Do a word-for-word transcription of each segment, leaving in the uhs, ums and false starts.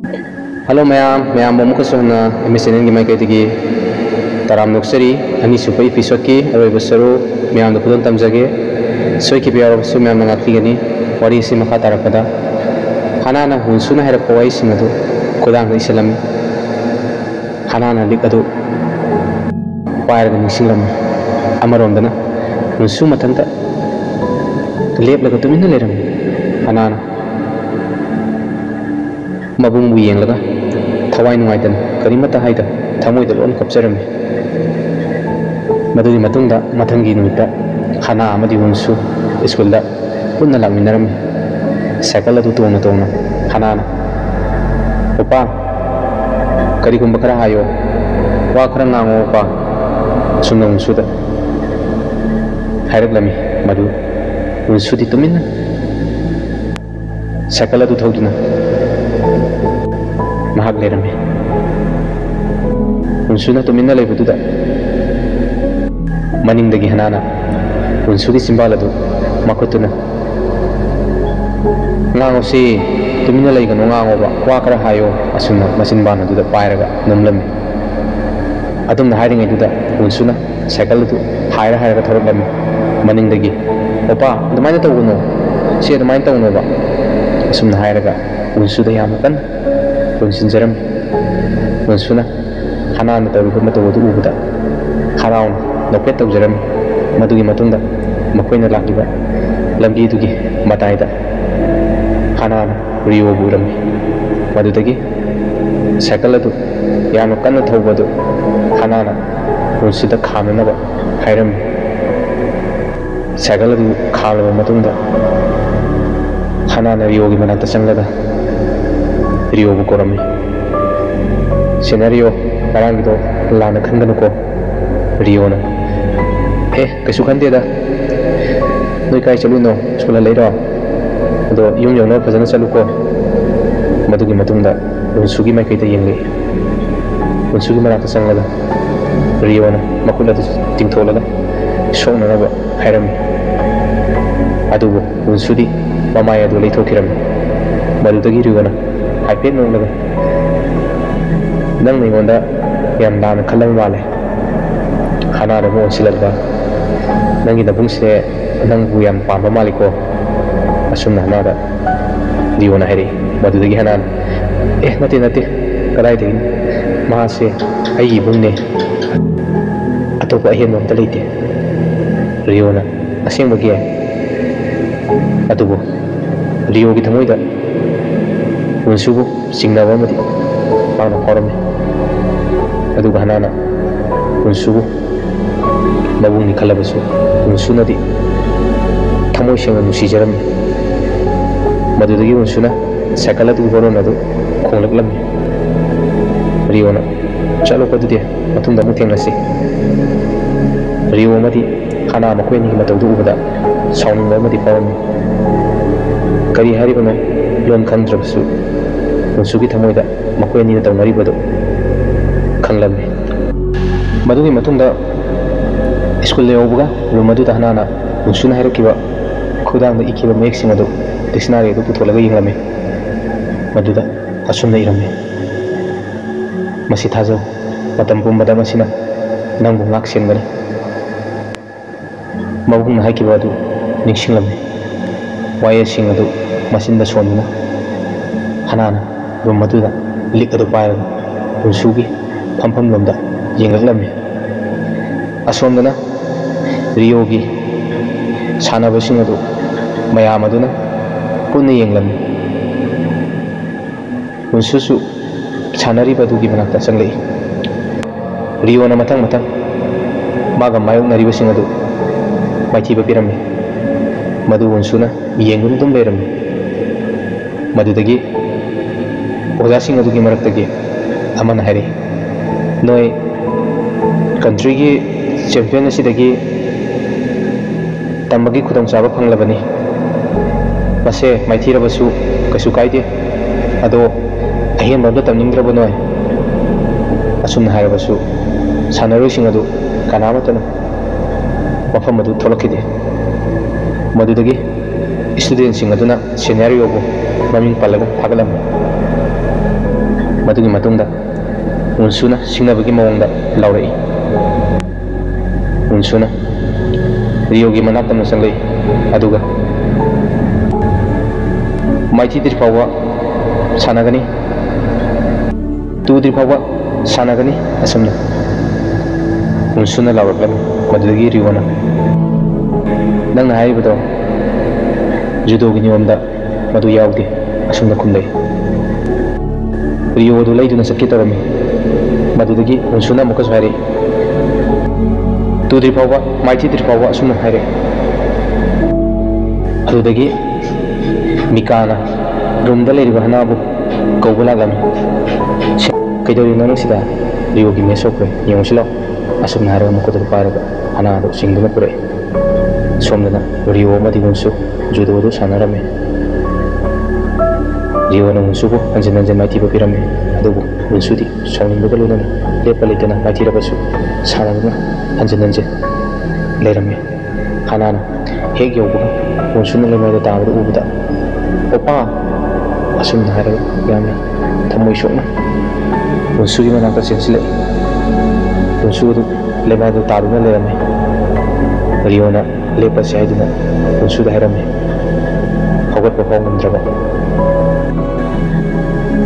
Hello ꯃꯌꯥꯝ, ꯃꯌꯥꯝꯕꯨ ꯑꯃꯨꯛꯀꯁꯨ ꯍꯟꯅ ꯑꯦꯝ ꯑꯦꯁ ꯆꯦꯅꯦꯜꯒꯤ ꯃꯥꯏꯀꯩꯗꯒꯤ ꯇꯔꯥꯝꯅ ꯑꯣꯛꯆꯔꯤ꯫ ꯑꯅꯤꯁꯨꯕ ꯏꯄꯤꯁꯣꯗꯀꯤ ꯑꯔꯣꯏꯕ ꯁꯔꯨꯛ ꯃꯌꯥꯝꯗ ꯈꯨꯗꯣꯜ ꯇꯝꯖꯒꯦ꯫ ꯁꯣꯏꯈꯤꯕ ꯌꯥꯎꯔꯕꯁꯨ ꯃꯌꯥꯝꯅ ꯉꯥꯛꯄꯤꯒꯅꯤ꯫ ꯋꯥꯔꯤ ꯑꯁꯤ ꯃꯈꯥ ꯇꯥꯔꯛꯄꯗ ꯍꯅꯥꯅ ꯋꯨꯟꯁꯨꯅ ꯍꯥꯏꯔꯛꯄ ꯋꯥꯍꯩꯁꯤꯡ ꯑꯗꯨ ꯈꯨꯗꯥꯡꯗ ꯏꯁꯤꯜꯂꯝꯃꯤ꯫ ꯍꯅꯥꯅ ꯂꯤꯛ ꯑꯗꯨ ꯄꯥꯏꯔꯒ ꯅꯤꯡꯁꯤꯡꯂꯝꯃꯤ꯫ ꯑꯃꯔꯣꯝꯗꯅ ꯋꯨꯟꯁꯨ ꯃꯊꯟꯇ ꯂꯦꯞꯂꯒ ꯇꯨꯃꯤꯟꯅ ꯂꯩꯔꯝꯃꯤ꯫ ꯍꯅꯥꯅ ꯃꯕꯨꯡꯕꯨ ꯌꯦꯡꯂꯒ ꯊꯋꯥꯏ ꯅꯨꯡꯉꯥꯏꯇꯅ ꯀꯔꯤꯃꯠꯇ ꯍꯥꯏꯗ ꯊꯃꯣꯏꯗ ꯂꯣꯏꯅ ꯀꯞꯆꯔꯝꯃꯤ꯫ ꯃꯗꯨꯒꯤ ꯃꯇꯨꯡꯗ ꯃꯊꯪꯒꯤ ꯅꯨꯃꯤꯠꯇ ꯍꯅꯥ ꯑꯃꯗꯤ ꯋꯨꯟꯁꯨ ꯁ꯭ꯀꯨꯜꯗ ꯄꯨꯟꯅ ꯂꯥꯛꯃꯤꯟꯅꯔꯝꯃꯤ꯫ ꯁꯥꯏꯀꯜ ꯑꯗꯨ ꯇꯣꯡꯅ ꯇꯣꯡꯅ ꯍꯅꯥꯅ, "ꯎꯄꯥ, ꯀꯔꯤꯒꯨꯝꯕ ꯈꯔ ꯍꯥꯏꯌꯣ, ꯋꯥ ꯈꯔ ꯉꯥꯡꯉꯣ ꯎꯄꯥ," ꯑꯁꯨꯝꯅ ꯋꯨꯟꯁꯨꯗ ꯍꯥꯏꯔꯛꯂꯝꯃꯤ꯫ ꯃꯗꯨ ꯋꯨꯟꯁꯨꯗꯤ ꯇꯨꯃꯤꯟꯅ ꯁꯥꯏꯀꯜ ꯑꯗꯨ ꯊꯧꯗꯨꯅ ꯃꯍꯥꯛ ꯂꯩꯔꯝꯃꯤ꯫ ꯋꯨꯟꯁꯨꯅ ꯇꯨꯃꯤꯟꯅ ꯂꯩꯕꯗꯨꯗ ꯃꯅꯤꯡꯗꯒꯤ ꯍꯅꯥꯅ ꯋꯨꯟꯁꯨꯒꯤ ꯆꯤꯝꯕꯥꯜ ꯑꯗꯨ ꯃꯈꯨꯠꯇꯨꯅ, "ꯉꯥꯡꯉꯨꯁꯤ, ꯇꯨꯃꯤꯟꯅ ꯂꯩꯒꯅꯨ, ꯉꯥꯡꯉꯣꯕ, ꯋꯥ ꯈꯔ ꯍꯥꯏꯌꯣ," ꯑꯁꯨꯝꯅ ꯃꯆꯤꯟꯕꯥꯟ ꯑꯗꯨꯗ ꯄꯥꯏꯔꯒ ꯅꯝꯂꯝꯃꯤ꯫ ꯑꯗꯨꯝꯅ ꯍꯥꯏꯔꯤꯉꯩꯗꯨꯗ ꯋꯨꯟꯁꯨꯅ ꯁꯥꯏꯀꯜ ꯑꯗꯨ ꯍꯥꯏꯔ ꯍꯥꯏꯔꯒ ꯊꯧꯔꯛꯂꯝꯃꯤ꯫ ꯃꯅꯤꯡꯗꯒꯤ, "ꯑꯣꯄꯥ, ꯑꯗꯨꯃꯥꯏꯅ ꯇꯧꯒꯅꯨ, ꯁꯤ ꯑꯗꯨꯃꯥꯏꯅ ꯇꯧꯅꯣꯕ," ꯑꯁꯨꯝꯅ ꯍꯥꯏꯔꯒ ꯋꯨꯟꯁꯨꯗ ꯌꯥꯝꯅ ꯀꯟꯅ ꯀꯣꯟꯁꯤꯟꯖꯔꯝꯃꯤ꯫ ꯋꯨꯟꯁꯨꯅ ꯍꯅꯥꯅ ꯇꯧꯔꯤꯕ ꯃꯇꯧ ꯑꯗꯨ ꯎꯕꯗ ꯍꯔꯥꯎꯅ ꯅꯣꯛꯐꯦꯠ ꯇꯧꯖꯔꯝꯃꯤ꯫ ꯃꯗꯨꯒꯤ ꯃꯇꯨꯡꯗ ꯃꯈꯣꯏꯅ ꯂꯥꯛꯂꯤꯕ ꯂꯝꯕꯤꯗꯨꯒꯤ ꯃꯇꯥꯏꯗ ꯍꯅꯥꯅ ꯔꯤꯌꯣꯕꯨ ꯎꯔꯝꯃꯤ꯫ ꯃꯗꯨꯗꯒꯤ ꯁꯥꯏꯀꯜ ꯑꯗꯨ ꯌꯥꯝꯅ ꯀꯟꯅ ꯊꯧꯕ ꯑꯗꯨ ꯍꯅꯥꯅ ꯋꯨꯟꯁꯨꯗ ꯈꯥꯝꯅꯅꯕ ꯍꯥꯏꯔꯝꯃꯤ꯫ ꯁꯥꯏꯀꯜ ꯑꯗꯨ ꯈꯥꯝꯂꯕ ꯃꯇꯨꯡꯗ ꯍꯅꯥꯅ ꯔꯤꯌꯣꯒꯤ ꯃꯅꯥꯛꯇ ꯆꯪꯂꯒ ꯔꯤꯌꯣꯕꯨ ꯀꯧꯔꯝꯃꯤ꯫ "ꯁꯦꯅꯥ ꯔꯤꯌꯣ, ꯉꯔꯥꯡꯒꯤꯗꯣ ꯂꯥꯟꯅ ꯈꯟꯒꯅꯨꯀꯣ?" ꯔꯤꯌꯣꯅ, "ꯑꯦ, ꯀꯩꯁꯨ ꯈꯟꯗꯦꯗ꯫ ꯅꯣꯏ ꯀꯥꯏ ꯆꯠꯂꯨꯏꯅꯣ? ꯁ꯭ꯀꯨꯜ ꯍꯜꯂꯛꯏꯔꯣ? ꯑꯗꯣ ꯌꯨꯝ ꯌꯧꯅꯕ ꯐꯖꯅ ꯆꯠꯂꯨꯀꯣ꯫" ꯃꯗꯨꯒꯤ ꯃꯇꯨꯡꯗ ꯋꯨꯟꯁꯨꯒꯤ ꯃꯥꯏꯀꯩꯗ ꯌꯦꯡꯂꯛꯏ꯫ ꯋꯨꯟꯁꯨꯒꯤ ꯃꯅꯥꯛꯇ ꯆꯪꯂꯒ ꯔꯤꯌꯣꯅ ꯃꯈꯨꯠ ꯑꯗꯨ ꯇꯤꯡꯊꯣꯛꯂꯒ ꯁꯣꯛꯅꯅꯕ ꯍꯥꯏꯔꯝꯃꯤ꯫ ꯑꯗꯨꯕꯨ ꯋꯨꯟꯁꯨꯗꯤ ꯃꯃꯥꯏ ꯑꯗꯨ ꯂꯩꯊꯣꯛꯈꯤꯔꯝꯃꯤ꯫ ꯃꯗꯨꯗꯒꯤ ꯔꯤꯌꯣꯅ ꯍꯥꯏꯐꯦꯠ ꯅꯣꯛꯂꯒ, "ꯅꯪꯅ ꯑꯩꯉꯣꯟꯗ ꯌꯥꯝ ꯂꯥꯟꯅ ꯈꯜꯂꯕ ꯃꯥꯜꯂꯦ, ꯍꯥꯅꯥꯗ ꯑꯃꯨꯛ ꯑꯣꯟꯁꯤꯜꯂꯛꯄ꯫ ꯅꯪꯒꯤ ꯅꯕꯨꯡꯁꯦ ꯅꯪꯕꯨ ꯌꯥꯝ ꯄꯥꯝꯕ ꯃꯥꯜꯂꯤꯀꯣ?" ꯑꯁꯨꯝꯅ ꯍꯥꯅꯥꯗ ꯔꯤꯌꯣꯅ ꯍꯥꯏꯔꯛꯏ꯫ ꯃꯗꯨꯗꯒꯤ ꯍꯥꯅꯥꯅ, "ꯑꯦ, ꯅꯠꯇꯦ, ꯅꯠꯇꯦ, ꯀꯗꯥꯏꯗꯒꯤꯅꯣ? ꯃꯍꯥꯛꯁꯦ ꯑꯩꯒꯤ ꯏꯕꯨꯡꯅꯦ, ꯑꯇꯣꯞꯄ ꯑꯍꯦꯟꯕ ꯑꯝꯇ ꯂꯩꯇꯦ꯫" ꯔꯤꯌꯣꯅ, "ꯑꯁꯦꯡꯕꯒꯤ?" ꯑꯗꯨꯕꯨ ꯔꯤꯌꯣꯒꯤ ꯊꯃꯣꯏꯗ ꯋꯨꯟꯁꯨꯕꯨ ꯆꯤꯡꯅꯕ ꯑꯃꯗꯤ ꯃꯍꯥꯛꯅ ꯐꯥꯎꯔꯝꯃꯤ꯫ ꯑꯗꯨꯒ ꯍꯥꯅꯥꯅ ꯋꯨꯟꯁꯨꯕꯨ ꯃꯕꯨꯡꯅꯤ ꯈꯜꯂꯕꯁꯨ, ꯋꯨꯟꯁꯨꯅꯗꯤ ꯊꯃꯣꯏ ꯁꯦꯡꯅ ꯅꯨꯡꯁꯤꯖꯔꯝꯃꯤ꯫ ꯃꯗꯨꯗꯒꯤ ꯋꯨꯟꯁꯨꯅ ꯁꯥꯏꯀꯜ ꯑꯗꯨꯒꯤ ꯍꯣꯔꯣꯟ ꯑꯗꯨ ꯈꯣꯡꯂꯛꯂꯝꯃꯤ꯫ ꯔꯤꯌꯣꯅ, "ꯆꯠꯂꯣꯀꯣ, ꯑꯗꯨꯗꯤ ꯃꯇꯨꯡꯗ ꯑꯃꯨꯛ ꯊꯦꯡꯅꯁꯤ꯫" ꯔꯤꯌꯣ ꯑꯃꯗꯤ ꯍꯥꯅꯥ ꯃꯈꯣꯏ ꯑꯅꯤꯒꯤ ꯃꯇꯧꯗꯨ ꯎꯕꯗ ꯁꯥꯎꯅꯤꯡꯕ ꯑꯃꯗꯤ ꯐꯥꯎꯔꯝꯃꯤ꯫ ꯀꯔꯤ ꯍꯥꯏꯔꯤꯕꯅꯣ? ꯂꯣꯟ ꯈꯪꯗ꯭ꯔꯕꯁꯨ ꯋꯨꯟꯁꯨꯒꯤ ꯊꯃꯣꯏꯗ ꯃꯈꯣꯏ ꯑꯅꯤꯅ ꯇꯧꯅꯔꯤꯕꯗꯨ ꯈꯪꯂꯝꯃꯤ꯫ ꯃꯗꯨꯒꯤ ꯃꯇꯨꯡꯗ ꯁ꯭ꯀꯨꯜ ꯌꯧꯕꯒ ꯔꯨꯝ ꯑꯗꯨꯗ ꯍꯥꯅꯥꯅ ꯋꯨꯟꯁꯨꯅ ꯍꯥꯏꯔꯛꯈꯤꯕ ꯈꯨꯗꯥꯡꯗ ꯏꯈꯤꯕ ꯃꯌꯦꯛꯁꯤꯡ ꯑꯗꯨ ꯗꯤꯛꯁꯅꯥꯔꯤ ꯑꯗꯨ ꯄꯨꯊꯣꯛꯂꯒ ꯌꯦꯡꯂꯝꯃꯤ꯫ ꯃꯗꯨꯗ ꯑꯁꯨꯝꯅ ꯏꯔꯝꯃꯤ: "ꯃꯁꯤ ꯊꯥꯖꯧ, ꯃꯇꯝ ꯄꯨꯝꯕꯗ ꯃꯁꯤꯅ ꯅꯪꯕꯨ ꯉꯥꯛ ꯁꯦꯟꯒꯅꯤ꯫" ꯃꯕꯨꯡꯅ ꯍꯥꯏꯈꯤꯕ ꯑꯗꯨ ꯅꯤꯡꯁꯤꯡꯂꯝꯃꯤ꯫ ꯋꯥꯌꯦꯜꯁꯤꯡ ꯑꯗꯨ ꯃꯆꯤꯟꯗ ꯁꯣꯟꯗꯨꯅ ꯍꯥꯅꯥꯅ ꯔꯨꯝ ꯑꯗꯨꯗ ꯂꯤꯛ ꯑꯗꯨ ꯄꯥꯏꯔꯒ ꯋꯨꯟꯁꯨꯒꯤ ꯐꯝꯐꯝꯂꯣꯝꯗ ꯌꯦꯡꯂꯛꯂꯝꯃꯤ꯫ ꯑꯁꯣꯝꯗꯅ ꯔꯤꯌꯣꯒꯤ ꯁꯥꯟꯅꯕꯁꯤꯡ ꯑꯗꯨ ꯃꯌꯥꯝ ꯑꯗꯨꯅ ꯄꯨꯟꯅ ꯌꯦꯡꯂꯝꯃꯤ꯫ ꯋꯨꯟꯁꯨꯁꯨ ꯁꯥꯟꯅꯔꯤꯕ ꯑꯗꯨꯒꯤ ꯃꯅꯥꯛꯇ ꯆꯪꯂꯛꯏ꯫ ꯔꯤꯌꯣꯅ ꯃꯊꯪ ꯃꯊꯪ ꯃꯥꯒ ꯃꯥꯌꯣꯛꯅꯔꯤꯕꯁꯤꯡ ꯑꯗꯨ ꯃꯥꯏꯊꯤꯕ ꯄꯤꯔꯝꯃꯤ꯫ ꯃꯗꯨ ꯋꯨꯟꯁꯨꯅ ꯌꯦꯡꯗꯨꯅ ꯑꯗꯨꯝ ꯂꯩꯔꯝꯃꯤ꯫ ꯃꯗꯨꯗꯒꯤ ꯑꯣꯖꯥꯁꯤꯡ ꯑꯗꯨꯒꯤ ꯃꯔꯛꯇꯒꯤ ꯑꯃꯅ ꯍꯥꯏꯔꯛꯏ, "ꯅꯣꯏ ꯀꯟꯇ꯭ꯔꯤꯒꯤ ꯆꯦꯝꯄꯤꯌꯟ ꯑꯁꯤꯗꯒꯤ ꯇꯝꯕꯒꯤ ꯈꯨꯗꯣꯡꯆꯥꯕ ꯐꯪꯂꯕꯅꯤ꯫ ꯃꯁꯦ ꯃꯥꯏꯊꯤꯔꯕꯁꯨ ꯀꯩꯁꯨ ꯀꯥꯏꯗꯦ꯫ ꯑꯗꯣ ꯑꯍꯦꯟꯕ ꯑꯝꯇ ꯇꯝꯅꯤꯡꯗ꯭ꯔꯕ ꯅꯣꯏ?" ꯑꯁꯨꯝꯅ ꯍꯥꯏꯔꯕꯁꯨ ꯁꯥꯟꯅꯔꯣꯏꯁꯤꯡ ꯑꯗꯨ ꯀꯅꯥꯃꯠꯇꯅ ꯃꯐꯝ ꯑꯗꯨ ꯊꯣꯛꯂꯛꯈꯤꯗꯦ꯫ ꯃꯗꯨꯗꯒꯤ ꯁ꯭ꯇꯨꯗꯦꯟꯁꯤꯡ ꯑꯗꯨꯅ ꯁꯦꯅꯥꯔꯤꯑꯣꯕꯨ ꯃꯃꯤꯡ ꯄꯜꯂꯒ ꯊꯥꯒꯠꯂꯝꯃꯤ꯫ ꯑꯗꯨꯒꯤ ꯃꯇꯨꯡꯗ ꯎꯟꯁꯨꯅ ꯁꯤꯡꯅꯕꯒꯤ ꯃꯑꯣꯡꯗ ꯂꯥꯎꯔꯛꯏ꯫ ꯎꯟꯁꯨꯅ ꯔꯤꯌꯣꯒꯤ ꯃꯅꯥꯛꯇ ꯑꯃꯨꯛ ꯆꯪꯂꯛꯏ, ꯑꯗꯨꯒ "ꯃꯥꯏꯊꯤꯗ꯭ꯔꯤ ꯐꯥꯎꯕ ꯁꯥꯟꯅꯒꯅꯤ, ꯇꯨꯗ꯭ꯔꯤ ꯐꯥꯎꯕ ꯁꯥꯟꯅꯒꯅꯤ" ꯑꯁꯨꯝꯅ ꯎꯟꯁꯨꯅ ꯂꯥꯎꯔꯛꯂꯝꯃꯤ꯫ ꯃꯗꯨꯗꯒꯤ ꯔꯤꯌꯣꯅ, "ꯅꯪꯅ ꯍꯥꯏꯔꯤꯕꯗꯣ ꯖꯨꯗꯣꯒꯤ ꯅꯤꯌꯣꯝꯗ ꯃꯗꯨ ꯌꯥꯎꯗꯦ" ꯑꯁꯨꯝꯅ ꯈꯨꯝꯂꯛꯏ꯫ ꯔꯤꯌꯣ ꯑꯗꯨ ꯂꯩꯗꯨꯅ ꯆꯠꯀꯦ ꯇꯧꯔꯝꯃꯤ꯫ ꯃꯗꯨꯗꯒꯤ ꯎꯟꯁꯨꯅ ꯑꯃꯨꯛꯀꯁꯨ ꯍꯥꯏꯔꯛꯏ, "ꯇꯨꯗ꯭ꯔꯤ ꯐꯥꯎꯕ, ꯃꯥꯏꯊꯤꯗ꯭ꯔꯤ ꯐꯥꯎꯕ" ꯑꯁꯨꯝꯅ ꯍꯥꯏꯔꯛꯏ꯫ ꯑꯗꯨꯗꯒꯤ ꯃꯤꯀꯥꯅ ꯔꯨꯝꯗ ꯂꯩꯔꯤꯕ ꯍꯅꯥꯕꯨ ꯀꯧꯕ ꯂꯥꯛꯂꯝꯃꯤ꯫ "ꯀꯩꯗꯧꯔꯤꯅꯣ ꯅꯪ ꯁꯤꯗ? ꯔꯤꯌꯣꯒꯤ ꯃꯦꯁ ꯍꯧꯈ꯭ꯔꯦ, ꯌꯦꯡꯉꯨꯁꯤ ꯂꯥꯎ" ꯑꯁꯨꯝꯅ ꯍꯥꯏꯔꯒ ꯃꯈꯨꯠ ꯑꯗꯨ ꯄꯥꯏꯔꯒ ꯍꯅꯥ ꯑꯗꯨ ꯆꯤꯡꯗꯨꯅ ꯄꯨꯔꯛꯏ꯫ ꯁꯣꯝꯗꯅ ꯔꯤꯌꯣ ꯑꯃꯗꯤ ꯎꯟꯁꯨ ꯖꯨꯗꯣ ꯑꯗꯨ ꯁꯥꯟꯅꯔꯝꯃꯤ꯫ ꯔꯤꯌꯣꯅ ꯎꯟꯁꯨꯕꯨ ꯍꯟꯖꯤꯟ ꯍꯟꯖꯤꯟ ꯃꯥꯏꯊꯤꯕ ꯄꯤꯔꯝꯃꯤ, ꯑꯗꯨꯕꯨ ꯎꯟꯁꯨꯗꯤ ꯁꯥꯎꯅꯤꯡꯕꯒ ꯂꯣꯏꯅꯅ ꯂꯦꯞꯄ ꯂꯩꯇꯅ ꯃꯥꯏꯊꯤꯔꯕꯁꯨ ꯁꯥꯟꯅꯗꯨꯅ ꯍꯟꯖꯤꯟ ꯍꯟꯖꯤꯟ ꯂꯩꯔꯝꯃꯤ꯫ ꯍꯅꯥꯅ ꯍꯦꯛ ꯌꯧꯕꯒ ꯎꯟꯁꯨꯅ ꯂꯩꯃꯥꯏꯗ ꯇꯥꯕꯗꯨ ꯎꯕꯗ, "ꯑꯣꯄꯥ!" ꯑꯁꯨꯝꯅ ꯍꯥꯏꯔꯒ ꯌꯥꯝꯅ ꯊꯃꯣꯏ ꯁꯣꯛꯅ ꯎꯟꯁꯨꯒꯤ ꯃꯅꯥꯛꯇ ꯆꯦꯟꯁꯤꯜꯂꯛꯏ꯫ ꯎꯟꯁꯨ ꯑꯗꯨ ꯂꯩꯃꯥꯏꯗ ꯇꯥꯗꯨꯅ ꯂꯩꯔꯝꯃꯤ꯫ ꯔꯤꯌꯣꯅ ꯂꯦꯞꯄꯁꯤ ꯍꯥꯏꯗꯨꯅ ꯎꯟꯁꯨꯗ ꯍꯥꯏꯔꯝꯃꯤ꯫ ꯍꯧꯒꯠꯄ ꯐꯥꯎ ꯉꯝꯗ꯭ꯔꯕ꯫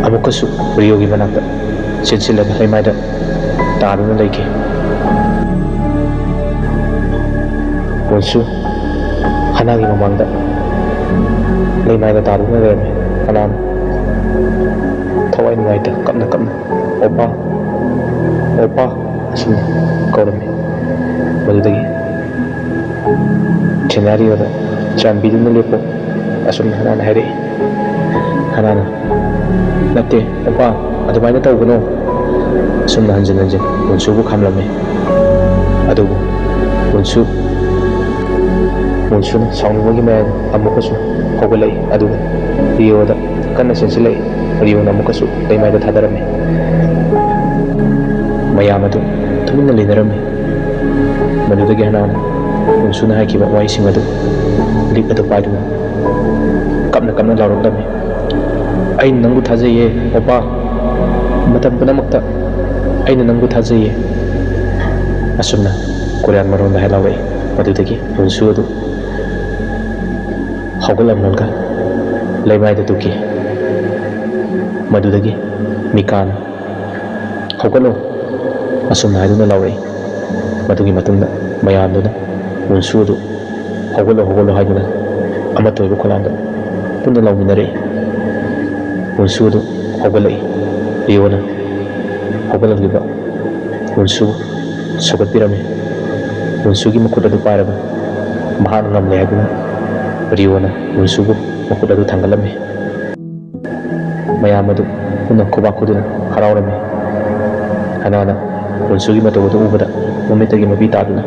ꯑꯃꯨꯛꯀꯁꯨ ꯔꯤꯌꯣꯒꯤ ꯃꯅꯥꯛꯇ ꯆꯦꯟꯁꯤꯜꯂꯒ ꯂꯩꯃꯥꯏꯗ ꯇꯥꯗꯨꯅ ꯂꯩꯈꯤ꯫ ꯎꯟꯁꯨ ꯍꯅꯥꯒꯤ ꯃꯃꯥꯡꯗ ꯂꯩꯃꯥꯏꯗ ꯇꯥꯗꯨꯅ ꯂꯩꯔꯝꯃꯤ꯫ ꯍꯅꯥꯅ ꯊꯋꯥꯏ ꯅꯨꯡꯉꯥꯏꯇ ꯀꯞꯅ ꯀꯞꯅ, "ꯑꯣꯄꯥ, ꯑꯣꯄꯥ" ꯑꯁꯨꯝꯅ ꯀꯧꯔꯝꯃꯤ꯫ ꯃꯗꯨꯗꯒꯤ ꯁꯦꯅꯥꯔꯤꯑꯣꯗ, "ꯆꯥꯟꯕꯤꯗꯨꯅ ꯂꯦꯞꯄꯨ" ꯑꯁꯨꯝꯅ ꯍꯅꯥꯅ ꯍꯥꯏꯔꯛꯏ꯫ ꯍꯅꯥꯅ, "ꯅꯠꯇꯦ, ꯑꯣꯄꯥ, ꯑꯗꯨꯃꯥꯏꯅ ꯇꯧꯒꯅꯨ" ꯑꯁꯨꯝꯅ ꯍꯟꯖꯤꯟ ꯍꯟꯖꯤꯟ ꯎꯟꯁꯨꯕꯨ ꯈꯥꯝꯂꯝꯃꯤ꯫ ꯑꯗꯨꯕꯨ ꯎꯟꯁꯨ, ꯎꯟꯁꯨꯅ ꯁꯥꯎꯅꯤꯡꯕꯒꯤ ꯃꯌꯥꯏꯗ ꯑꯃꯨꯛꯀꯁꯨ ꯍꯧꯒꯠꯂꯛꯏ, ꯑꯗꯨꯒ ꯔꯤꯌꯣꯗ ꯀꯟꯅ ꯆꯦꯟꯁꯤꯜꯂꯛꯏ꯫ ꯔꯤꯌꯣꯅ ꯑꯃꯨꯛꯀꯁꯨ ꯂꯩꯃꯥꯏꯗ ꯊꯥꯗꯔꯝꯃꯤ꯫ ꯃꯌꯥꯝ ꯑꯗꯨ ꯇꯨꯃꯤꯟꯅ ꯂꯩꯅꯔꯝꯃꯤ꯫ ꯃꯗꯨꯗꯒꯤ ꯍꯅꯥꯅ ꯎꯟꯁꯨꯅ ꯍꯥꯏꯈꯤꯕ ꯋꯥꯍꯩꯁꯤꯡ ꯑꯗꯨ, ꯂꯤꯛ ꯑꯗꯨ ꯄꯥꯏꯗꯨꯅ ꯀꯞꯅ ꯀꯞꯅ ꯂꯥꯎꯔꯛꯂꯝꯃꯤ꯫ "ꯑꯩꯅ ꯅꯪꯕꯨ ꯊꯥꯖꯩꯌꯦ, ꯑꯣꯄꯥ꯫ "ꯃꯇꯝ ꯄꯨꯝꯅꯃꯛꯇ ꯑꯩꯅ ꯅꯪꯕꯨ ꯊꯥꯖꯩꯌꯦ," ꯑꯁꯨꯝꯅ ꯀꯣꯔꯤꯌꯥꯟ ꯃꯔꯣꯟꯗ ꯍꯥꯏꯂꯥꯎꯔꯛꯏ꯫ ꯃꯗꯨꯗꯒꯤ ꯎꯟꯁꯨ ꯑꯗꯨ ꯍꯧꯒꯠꯂꯝꯂꯒ ꯂꯩꯃꯥꯏꯗ ꯇꯨꯈꯤ꯫ ꯃꯗꯨꯗꯒꯤ ꯃꯤꯀꯥꯅ "ꯍꯧꯒꯠꯂꯣ" ꯑꯁꯨꯝꯅ ꯍꯥꯏꯗꯨꯅ ꯂꯥꯎꯔꯛꯏ꯫ ꯃꯗꯨꯒꯤ ꯃꯇꯨꯡꯗ ꯃꯌꯥꯝꯗꯨꯅ ꯎꯟꯁꯨ ꯑꯗꯨ "ꯍꯧꯒꯠꯂꯣ, ꯍꯧꯒꯠꯂꯣ" ꯍꯥꯏꯗꯨꯅ ꯑꯃꯠꯇ ꯑꯣꯏꯕ ꯈꯣꯜꯂꯥꯎꯗ ꯄꯨꯟꯅ ꯂꯥꯎꯃꯤꯟꯅꯔꯛꯏ꯫ ꯎꯟꯁꯨ ꯑꯗꯨ ꯍꯧꯒꯠꯂꯛꯏ꯫ ꯔꯤꯑꯣꯅ ꯍꯧꯒꯠꯂꯛꯂꯤꯕ ꯎꯟꯁꯨꯕꯨ ꯁꯧꯒꯠꯄꯤꯔꯝꯃꯤ꯫ ꯎꯟꯁꯨꯒꯤ ꯃꯈꯨꯠ ꯑꯗꯨ ꯄꯥꯏꯔꯒ ꯃꯍꯥꯛꯅ ꯉꯝꯂꯦ ꯍꯥꯏꯗꯨꯅ ꯔꯤꯑꯣꯅ ꯎꯟꯁꯨꯕꯨ ꯃꯈꯨꯠ ꯑꯗꯨ ꯊꯥꯡꯒꯠꯂꯝꯃꯤ꯫ ꯃꯌꯥꯝ ꯑꯗꯨ ꯄꯨꯟꯅ ꯈꯨꯕꯥꯛ ꯈꯨꯗꯨꯅ ꯍꯔꯥꯎꯔꯝꯃꯤ꯫ ꯍꯅꯥꯅ ꯎꯟꯁꯨꯒꯤ ꯃꯇꯧ ꯑꯗꯨ ꯎꯕꯗ ꯃꯃꯤꯠꯇꯒꯤ ꯃꯄꯤ ꯇꯥꯗꯨꯅ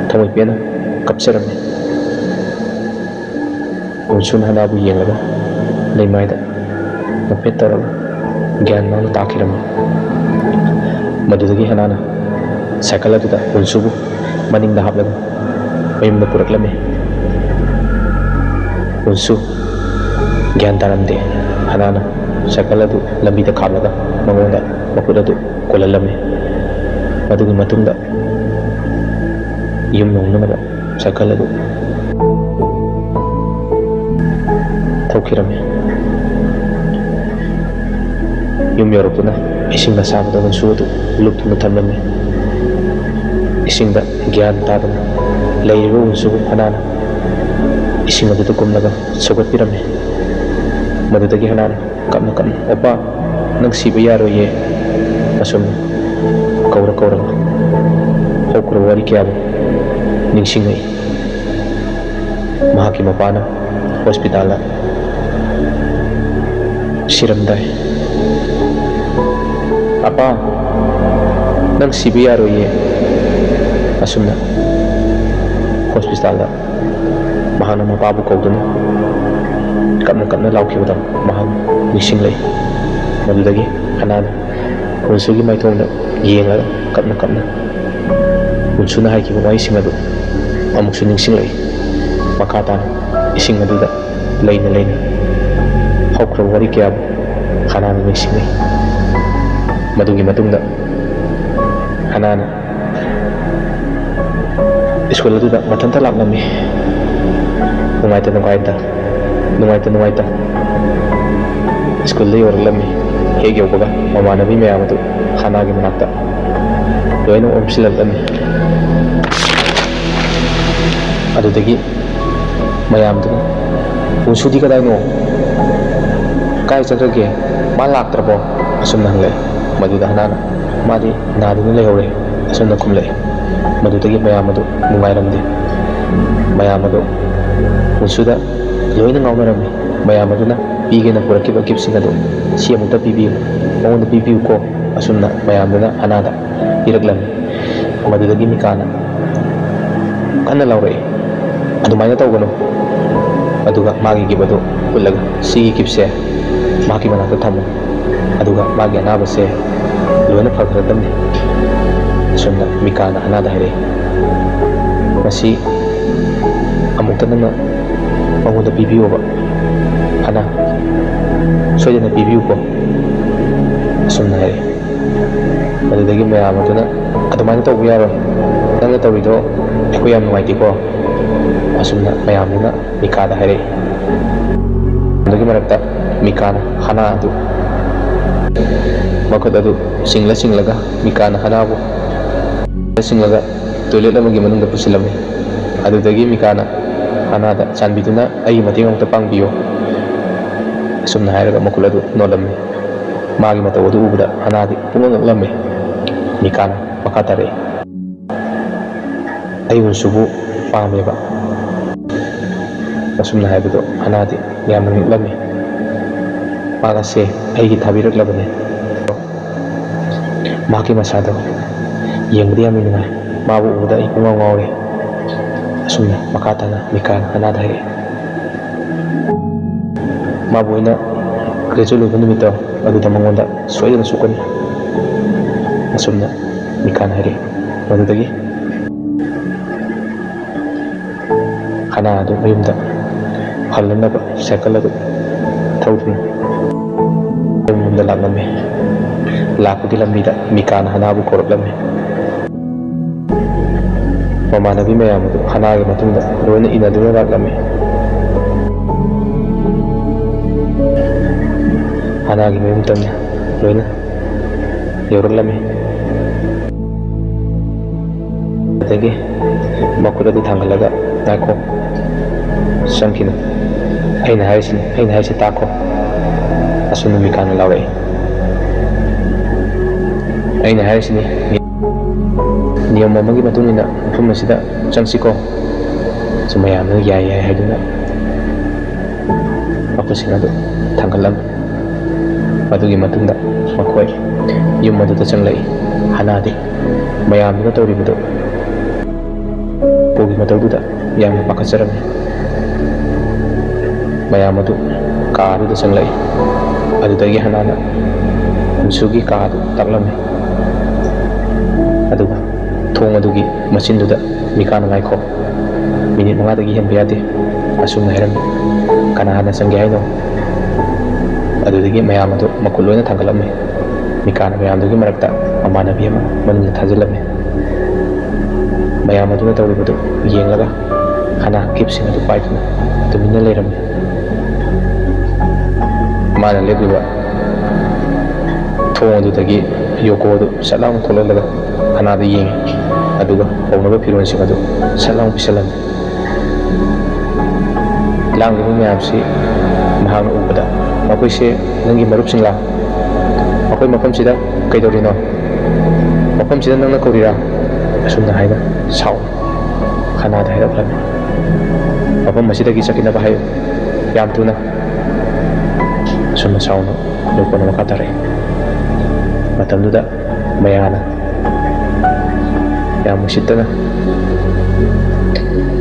ꯊꯃꯣꯏ ꯄꯦꯟꯅ ꯀꯞꯆꯔꯝꯃꯤ꯫ ꯎꯟꯁꯨꯅ ꯍꯅꯥꯕꯨ ꯌꯦꯡꯂꯒ ꯂꯩꯃꯥꯏꯗ ꯅꯣꯛꯐꯦꯠ ꯇꯧꯔꯒ ꯒ꯭ꯌꯥꯟ ꯃꯥꯡꯅ ꯇꯥꯈꯤꯔꯝꯃꯤ꯫ ꯃꯗꯨꯗꯒꯤ ꯍꯅꯥꯅ ꯁꯥꯏꯀꯜ ꯑꯗꯨꯗ ꯎꯟꯁꯨꯕꯨ ꯃꯅꯤꯡꯗ ꯍꯥꯞꯂꯒ ꯃꯌꯨꯝꯗ ꯄꯨꯔꯛꯂꯝꯃꯤ꯫ ꯎꯟꯁꯨ ꯒ꯭ꯌꯥꯟ ꯇꯥꯔꯝꯗꯦ꯫ ꯍꯅꯥꯅ ꯁꯥꯏꯀꯜ ꯑꯗꯨ ꯂꯝꯕꯤꯗ ꯈꯥꯝꯂꯒ ꯃꯉꯣꯟꯗ ꯃꯈꯨꯠ ꯑꯗꯨ ꯀꯣꯜꯍꯜꯂꯝꯃꯤ꯫ ꯃꯗꯨꯒꯤ ꯃꯇꯨꯡꯗ ꯌꯨꯝ ꯌꯧꯅꯅꯕ ꯁꯥꯏꯀꯜ ꯑꯗꯨ ꯊꯧꯈꯤꯔꯝꯃꯤ꯫ ꯌꯨꯝ ꯌꯧꯔꯛꯇꯨꯅ ꯏꯁꯤꯡ ꯑꯁꯥꯕꯗ ꯎꯟꯁꯨ ꯑꯗꯨ ꯂꯨꯞꯇꯨꯅ ꯊꯝꯂꯝꯃꯤ꯫ ꯏꯁꯤꯡꯗ ꯒ꯭ꯌꯥꯟ ꯇꯥꯗꯅ ꯂꯩꯔꯤꯕ ꯎꯟꯁꯨꯕꯨ ꯍꯅꯥꯅ ꯏꯁꯤꯡ ꯑꯗꯨꯗ ꯀꯨꯝꯂꯒ ꯁꯧꯒꯠꯄꯤꯔꯝꯃꯤ꯫ ꯃꯗꯨꯗꯒꯤ ꯍꯅꯥꯅ ꯀꯞꯅ ꯀꯞꯅ, "ꯑꯣꯄꯥ, ꯅꯪ ꯁꯤꯕ ꯌꯥꯔꯣꯏꯌꯦ," ꯑꯁꯨꯝꯅ ꯀꯧꯔ ꯀꯧꯔꯒ ꯍꯧꯈ꯭ꯔꯕ ꯋꯥꯔꯤ ꯀꯌꯥꯕꯨ ꯅꯤꯡꯁꯤꯡꯂꯛꯏ꯫ ꯃꯍꯥꯛꯀꯤ ꯃꯄꯥꯅ ꯍꯣꯁꯄꯤꯇꯥꯜꯗ ꯁꯤꯔꯝꯗꯥꯏ, "ꯑꯄꯥ, ꯅꯪ ꯁꯤꯕ ꯌꯥꯔꯣꯏꯌꯦ," ꯑꯁꯨꯝꯅ ꯍꯣꯁꯄꯤꯇꯥꯜꯗ ꯃꯍꯥꯛꯅ ꯃꯄꯥꯕꯨ ꯀꯧꯗꯨꯅ ꯀꯞꯅ ꯀꯞꯅ ꯂꯥꯎꯈꯤꯕꯗꯣ ꯃꯍꯥꯛ ꯅꯤꯡꯁꯤꯡꯂꯛꯏ꯫ ꯃꯗꯨꯗꯒꯤ ꯍꯅꯥꯅ ꯎꯟꯁꯨꯒꯤ ꯃꯥꯏꯊꯣꯡꯗ ꯌꯦꯡꯂꯒ ꯀꯞꯅ ꯀꯞꯅ ꯎꯟꯁꯨꯅ ꯍꯥꯏꯈꯤꯕ ꯋꯥꯍꯩꯁꯤꯡ ꯑꯗꯨ ꯑꯃꯨꯛꯁꯨ ꯅꯤꯡꯁꯤꯡꯂꯛꯏ꯫ ꯃꯈꯥ ꯇꯥꯅ ꯏꯁꯤꯡ ꯑꯗꯨꯗ ꯂꯩꯅ ꯂꯩꯅ ꯍꯧꯈ꯭ꯔꯕ ꯋꯥꯔꯤ ꯀꯌꯥꯕꯨ ꯍꯅꯥꯅ ꯅꯤꯡꯁꯤꯡꯉꯤ꯫ ꯃꯗꯨꯒꯤ ꯃꯇꯨꯡꯗ ꯍꯅꯥꯅ ꯁ꯭ꯀꯨꯜ ꯑꯗꯨꯗ ꯃꯊꯟꯇ ꯂꯥꯛꯂꯝꯃꯤ꯫ ꯅꯨꯡꯉꯥꯏꯇ ꯅꯨꯡꯉꯥꯏꯇ, ꯅꯨꯡꯉꯥꯏꯇ ꯅꯨꯡꯉꯥꯏꯇ ꯁ꯭ꯀꯨꯜꯗ ꯌꯧꯔꯛꯂꯝꯃꯤ꯫ ꯍꯦꯛ ꯌꯧꯕꯒ ꯃꯃꯥꯟꯅꯕꯤ ꯃꯌꯥꯝ ꯑꯗꯨ ꯍꯅꯥꯒꯤ ꯃꯅꯥꯛꯇ ꯂꯣꯏꯅ ꯑꯣꯝꯁꯤꯜꯂꯛꯂꯝꯃꯤ꯫ ꯑꯗꯨꯗꯒꯤ ꯃꯌꯥꯝꯗꯨꯅ, "ꯎꯟꯁꯨꯗꯤ ꯀꯗꯥꯏꯅꯣ? ꯀꯥꯏ ꯆꯠꯈ꯭ꯔꯒꯦ? ꯃꯥ ꯂꯥꯛꯇ꯭ꯔꯕꯣ?" ꯑꯁꯨꯝꯅ ꯍꯪꯂꯛꯏ꯫ ꯃꯗꯨꯗ ꯍꯅꯥꯅ, "ꯃꯥꯗꯤ ꯅꯥꯗꯨꯅ ꯂꯩꯍꯧꯔꯦ," ꯑꯁꯨꯝꯅ ꯈꯨꯝꯂꯛꯏ꯫ ꯃꯗꯨꯗꯒꯤ ꯃꯌꯥꯝ ꯑꯗꯨ ꯅꯨꯡꯉꯥꯏꯔꯝꯗꯦ꯫ ꯃꯌꯥꯝ ꯑꯗꯨ ꯎꯟꯁꯨꯗ ꯂꯣꯏꯅ ꯉꯥꯎꯅꯔꯝꯃꯤ꯫ ꯃꯌꯥꯝ ꯑꯗꯨꯅ ꯄꯤꯒꯦꯅ ꯄꯨꯔꯛꯈꯤꯕ ꯒꯤꯐꯁꯤꯡ ꯑꯗꯨ, "ꯁꯤ ꯑꯃꯨꯛꯇ ꯄꯤꯕꯤꯌꯨ, ꯃꯉꯣꯟꯗ ꯄꯤꯕꯤꯌꯨꯀꯣ," ꯑꯁꯨꯝꯅ ꯃꯌꯥꯝꯗꯨꯅ ꯍꯅꯥꯗ ꯄꯤꯔꯛꯂꯝꯃꯤ꯫ ꯃꯗꯨꯗꯒꯤ ꯃꯤꯀꯥꯅ ꯀꯟꯅ ꯂꯥꯎꯔꯛꯏ, "ꯑꯗꯨꯃꯥꯏꯅ ꯇꯧꯒꯅꯨ꯫ ꯑꯗꯨꯒ ꯃꯥꯒꯤ ꯒꯤꯐ ꯑꯗꯨ ꯎꯠꯂꯒ, ꯁꯤꯒꯤ ꯒꯤꯐꯁꯦ ꯃꯍꯥꯛꯀꯤ ꯃꯅꯥꯛꯇ ꯊꯝꯃꯨ꯫ ꯑꯗꯨꯒ ꯃꯥꯒꯤ ꯑꯅꯥꯕꯁꯦ ꯂꯣꯏꯅ ꯐꯈ꯭ꯔꯗꯕꯅꯤ," ꯑꯁꯨꯝꯅ ꯃꯤꯀꯥꯅ ꯍꯅꯥꯗ ꯍꯥꯏꯔꯛꯏ꯫ "ꯃꯁꯤ ꯑꯃꯨꯛꯇ ꯅꯪꯅ ꯃꯉꯣꯟꯗ ꯄꯤꯕꯤꯌꯣꯕ, ꯍꯅꯥ꯫ ꯁꯣꯏꯗꯅ ꯄꯤꯕꯤꯌꯨꯀꯣ," ꯑꯁꯨꯝꯅ ꯍꯥꯏꯔꯛꯏ꯫ ꯑꯗꯨꯗꯒꯤ ꯃꯌꯥꯝ ꯑꯗꯨꯅ, "ꯑꯗꯨꯃꯥꯏꯅ ꯇꯧꯕ ꯌꯥꯔꯣꯏ꯫ ꯅꯪꯅ ꯇꯧꯔꯤꯗꯣ ꯑꯩꯈꯣꯏ ꯌꯥꯝ ꯅꯨꯡꯉꯥꯏꯇꯦꯀꯣ," ꯑꯁꯨꯝꯅ ꯃꯌꯥꯝꯗꯨꯅ ꯃꯤꯀꯥꯗ ꯍꯥꯏꯔꯛꯏ꯫ ꯑꯗꯨꯒꯤ ꯃꯔꯛꯇ ꯃꯤꯀꯥꯅ ꯍꯅꯥ ꯑꯗꯨ, ꯃꯈꯨꯠ ꯑꯗꯨ ꯆꯤꯡꯂ ꯆꯤꯡꯂꯒ ꯃꯤꯀꯥꯅ ꯍꯅꯥꯕꯨ ꯆꯤꯡꯂꯒ ꯇꯣꯏꯂꯦꯠ ꯑꯃꯒꯤ ꯃꯅꯨꯡꯗ ꯄꯨꯁꯤꯜꯂꯝꯃꯤ꯫ ꯑꯗꯨꯗꯒꯤ ꯃꯤꯀꯥꯅ ꯍꯅꯥꯗ, "ꯆꯥꯟꯕꯤꯗꯨꯅ ꯑꯩꯒꯤ ꯃꯇꯦꯡ ꯑꯃꯨꯛꯇ ꯄꯥꯡꯕꯤꯌꯨ," ꯑꯁꯨꯝꯅ ꯍꯥꯏꯔꯒ ꯃꯈꯨꯠ ꯑꯗꯨ ꯅꯣꯜꯂꯝꯃꯤ꯫ ꯃꯥꯒꯤ ꯃꯇꯧ ꯑꯗꯨ ꯎꯕꯗ ꯍꯅꯥꯗꯤ ꯄꯨꯡꯉꯛ ꯉꯛꯂꯝꯃꯤ꯫ ꯃꯤꯀꯥꯅ ꯃꯈꯥ ꯇꯥꯔꯛꯏ, "ꯑꯩ ꯎꯟꯁꯨꯕꯨ ꯄꯥꯝꯃꯦꯕ," ꯑꯁꯨꯝꯅ ꯍꯥꯏꯕꯗꯣ ꯍꯅꯥꯗꯤ ꯌꯥꯝꯅ ꯉꯛꯂꯝꯃꯤ꯫ "ꯃꯥꯒꯁꯦ ꯑꯩꯒꯤ ꯊꯥꯕꯤꯔꯛꯂꯕꯅꯦ꯫ ꯃꯍꯥꯛꯀꯤ ꯃꯁꯥꯗꯣ ꯌꯦꯡꯕꯗ ꯌꯥꯝꯅ ꯅꯨꯡꯉꯥꯏ꯫ ꯃꯥꯕꯨ ꯎꯕꯗ ꯑꯩ ꯄꯨꯡꯉꯥꯎ ꯉꯥꯎꯔꯦ," ꯑꯁꯨꯝꯅ ꯃꯈꯥ ꯇꯥꯅ ꯃꯤꯀꯥꯅ ꯍꯅꯥꯗ ꯍꯥꯏꯔꯛꯏ꯫ "ꯃꯥꯕꯨ ꯑꯩꯅ ꯒ꯭ꯔꯦꯖꯨꯑꯦꯠ ꯂꯣꯏꯕ ꯅꯨꯃꯤꯠꯇꯣ ꯑꯗꯨꯗ ꯃꯉꯣꯟꯗ ꯁꯣꯏꯗꯅ ꯁꯣꯛꯀꯅꯤ," ꯑꯁꯨꯝꯅ ꯃꯤꯀꯥꯅ ꯍꯥꯏꯔꯛꯏ꯫ ꯃꯗꯨꯗꯒꯤ ꯍꯅꯥ ꯑꯗꯨ ꯃꯌꯨꯝꯗ ꯍꯜꯂꯛꯅꯕ ꯁꯥꯏꯀꯜ ꯑꯗꯨ ꯊꯧꯗꯨꯅ ꯌꯨꯝꯂꯣꯝꯗ ꯂꯥꯛꯂꯝꯃꯤ꯫ ꯂꯥꯛꯄꯒꯤ ꯂꯝꯕꯤꯗ ꯃꯤꯀꯥꯅ ꯍꯅꯥꯕꯨ ꯀꯧꯔꯛꯂꯝꯃꯤ꯫ ꯃꯃꯥꯟꯅꯕꯤ ꯃꯌꯥꯝ ꯑꯗꯨ ꯍꯅꯥꯒꯤ ꯃꯇꯨꯡꯗ ꯂꯣꯏꯅ ꯏꯟꯅꯗꯨꯅ ꯂꯥꯛꯂꯝꯃꯤ꯫ ꯍꯅꯥꯒꯤ ꯃꯌꯨꯝ ꯇꯝꯅ ꯂꯣꯏꯅ ꯌꯧꯔꯛꯂꯝꯃꯤ꯫ ꯑꯗꯒꯤ ꯃꯈꯨꯠ ꯑꯗꯨ ꯊꯥꯡꯒꯠꯂꯒ, "ꯉꯥꯏꯈꯣ, ꯆꯪꯈꯤꯅꯨ꯫ ꯑꯩꯅ ꯍꯥꯏꯔꯤꯁꯤꯅꯤ, ꯑꯩꯅ ꯍꯥꯏꯔꯤꯁꯤ ꯇꯥꯈꯣ꯫" ꯑꯁꯨꯝꯅ ꯃꯤꯀꯥꯅ ꯂꯥꯎꯔꯛꯏ꯫ "ꯑꯩꯅ ꯍꯥꯏꯔꯤꯁꯤꯅꯤ, ꯅꯤꯌꯝ ꯑꯃꯒꯤ ꯃꯇꯨꯡ ꯏꯟꯅ ꯃꯐꯝ ꯑꯁꯤꯗ ꯆꯪꯁꯤꯀꯣ꯫" ꯁꯨꯝ ꯃꯌꯥꯝꯅ ꯌꯥꯏ ꯌꯥꯏ ꯍꯥꯏꯗꯨꯅ ꯃꯈꯨꯠꯁꯤꯡ ꯑꯗꯨ ꯊꯥꯡꯒꯠꯂꯝꯃꯤ꯫ ꯃꯗꯨꯒꯤ ꯃꯇꯨꯡꯗ ꯃꯈꯣꯏ ꯌꯨꯝ ꯑꯗꯨꯗ ꯆꯪꯂꯛꯏ꯫ ꯍꯅꯥꯗꯤ ꯃꯌꯥꯝꯗꯨꯅ ꯇꯧꯔꯤꯕꯗꯨ ꯎꯄꯨꯒꯤ ꯃꯇꯧꯗꯨꯗ ꯌꯥꯝꯅ ꯄꯥꯈꯠꯆꯔꯝꯃꯤ꯫ ꯃꯌꯥꯝ ꯑꯗꯨ ꯀꯥ ꯑꯗꯨꯗ ꯆꯪꯂꯛꯏ꯫ ꯑꯗꯨꯗꯒꯤ ꯍꯅꯥꯅ ꯍꯨꯟꯁꯨꯒꯤ ꯀꯥ ꯑꯗꯨ ꯇꯥꯛꯂꯝꯃꯤ꯫ ꯑꯗꯨꯒ ꯊꯣꯡ ꯑꯗꯨꯒꯤ ꯃꯆꯤꯟꯗꯨꯗ ꯃꯤꯀꯥꯅ, "ꯉꯥꯏꯈꯣ, ꯃꯤꯅꯤꯠ ꯃꯉꯥꯗꯒꯤ ꯍꯦꯟꯕ ꯌꯥꯗꯦ," ꯑꯁꯨꯝꯅ ꯍꯥꯏꯔꯝꯃꯤ꯫ "ꯀꯅꯥ ꯍꯥꯟꯅ ꯆꯪꯒꯦ ꯍꯥꯏꯅꯣ?" ꯑꯗꯨꯗꯒꯤ ꯃꯌꯥꯝ ꯑꯗꯨ ꯃꯈꯨꯠ ꯂꯣꯏꯅ ꯊꯥꯡꯒꯠꯂꯝꯃꯤ꯫ ꯃꯤꯀꯥꯅ ꯃꯌꯥꯝꯗꯨꯒꯤ ꯃꯔꯛꯇ ꯃꯃꯥꯟꯅꯕꯤ ꯑꯃ ꯃꯅꯨꯡꯗ ꯊꯥꯖꯤꯜꯂꯝꯃꯤ꯫ ꯃꯌꯥꯝ ꯑꯗꯨꯅ ꯇꯧꯔꯤꯕꯗꯨ ꯌꯦꯡꯂꯒ ꯍꯅꯥ ꯀꯤꯞꯁꯤꯡ ꯑꯗꯨ ꯄꯥꯏꯗꯨꯅ ꯇꯨꯃꯤꯟꯅ ꯂꯩꯔꯝꯃꯤ꯫ ꯃꯥꯅ ꯂꯦꯞꯂꯤꯕ ꯊꯣꯡ ꯑꯗꯨꯗꯒꯤ ꯌꯣꯀꯣ ꯑꯗꯨ ꯁꯠ ꯂꯥꯎꯅ ꯊꯣꯛꯂꯛꯂꯒ ꯍꯅꯥꯗ ꯌꯦꯡꯉꯤ, ꯑꯗꯨꯒ ꯍꯧꯅꯕ ꯐꯤꯔꯣꯜꯁꯤꯡ ꯑꯗꯨ ꯁꯠ ꯂꯥꯎꯅ ꯄꯤꯁꯜꯂꯝꯃꯤ꯫ ꯂꯥꯡꯂꯤꯕ ꯃꯌꯥꯝꯁꯤ ꯃꯍꯥꯛꯅ ꯎꯕꯗ, "ꯃꯈꯣꯏꯁꯦ ꯅꯪꯒꯤ ꯃꯔꯨꯞꯁꯤꯡꯂꯥ? ꯃꯈꯣꯏ ꯃꯐꯝꯁꯤꯗ ꯀꯩꯗꯧꯔꯤꯅꯣ? ꯃꯐꯝꯁꯤꯗ ꯅꯪꯅ ꯀꯧꯔꯤꯔꯥ?" ꯑꯁꯨꯝꯅ ꯍꯥꯏꯅ ꯁꯥꯎꯅ ꯍꯅꯥꯗ ꯍꯥꯏꯔꯛꯂꯝꯃꯤ꯫ "ꯃꯐꯝ ꯑꯁꯤꯗꯒꯤ ꯆꯠꯈꯤꯅꯕ ꯍꯥꯏꯌꯨ, ꯌꯥꯝ ꯊꯨꯅ!" ꯑꯁꯨꯝꯅ ꯁꯥꯎꯅ ꯌꯣꯀꯣꯅ ꯃꯈꯥ ꯇꯥꯔꯛꯏ꯫ ꯃꯇꯝꯗꯨꯗ ꯃꯌꯥꯅ ꯌꯥꯝ ꯎꯁꯤꯠꯇꯅ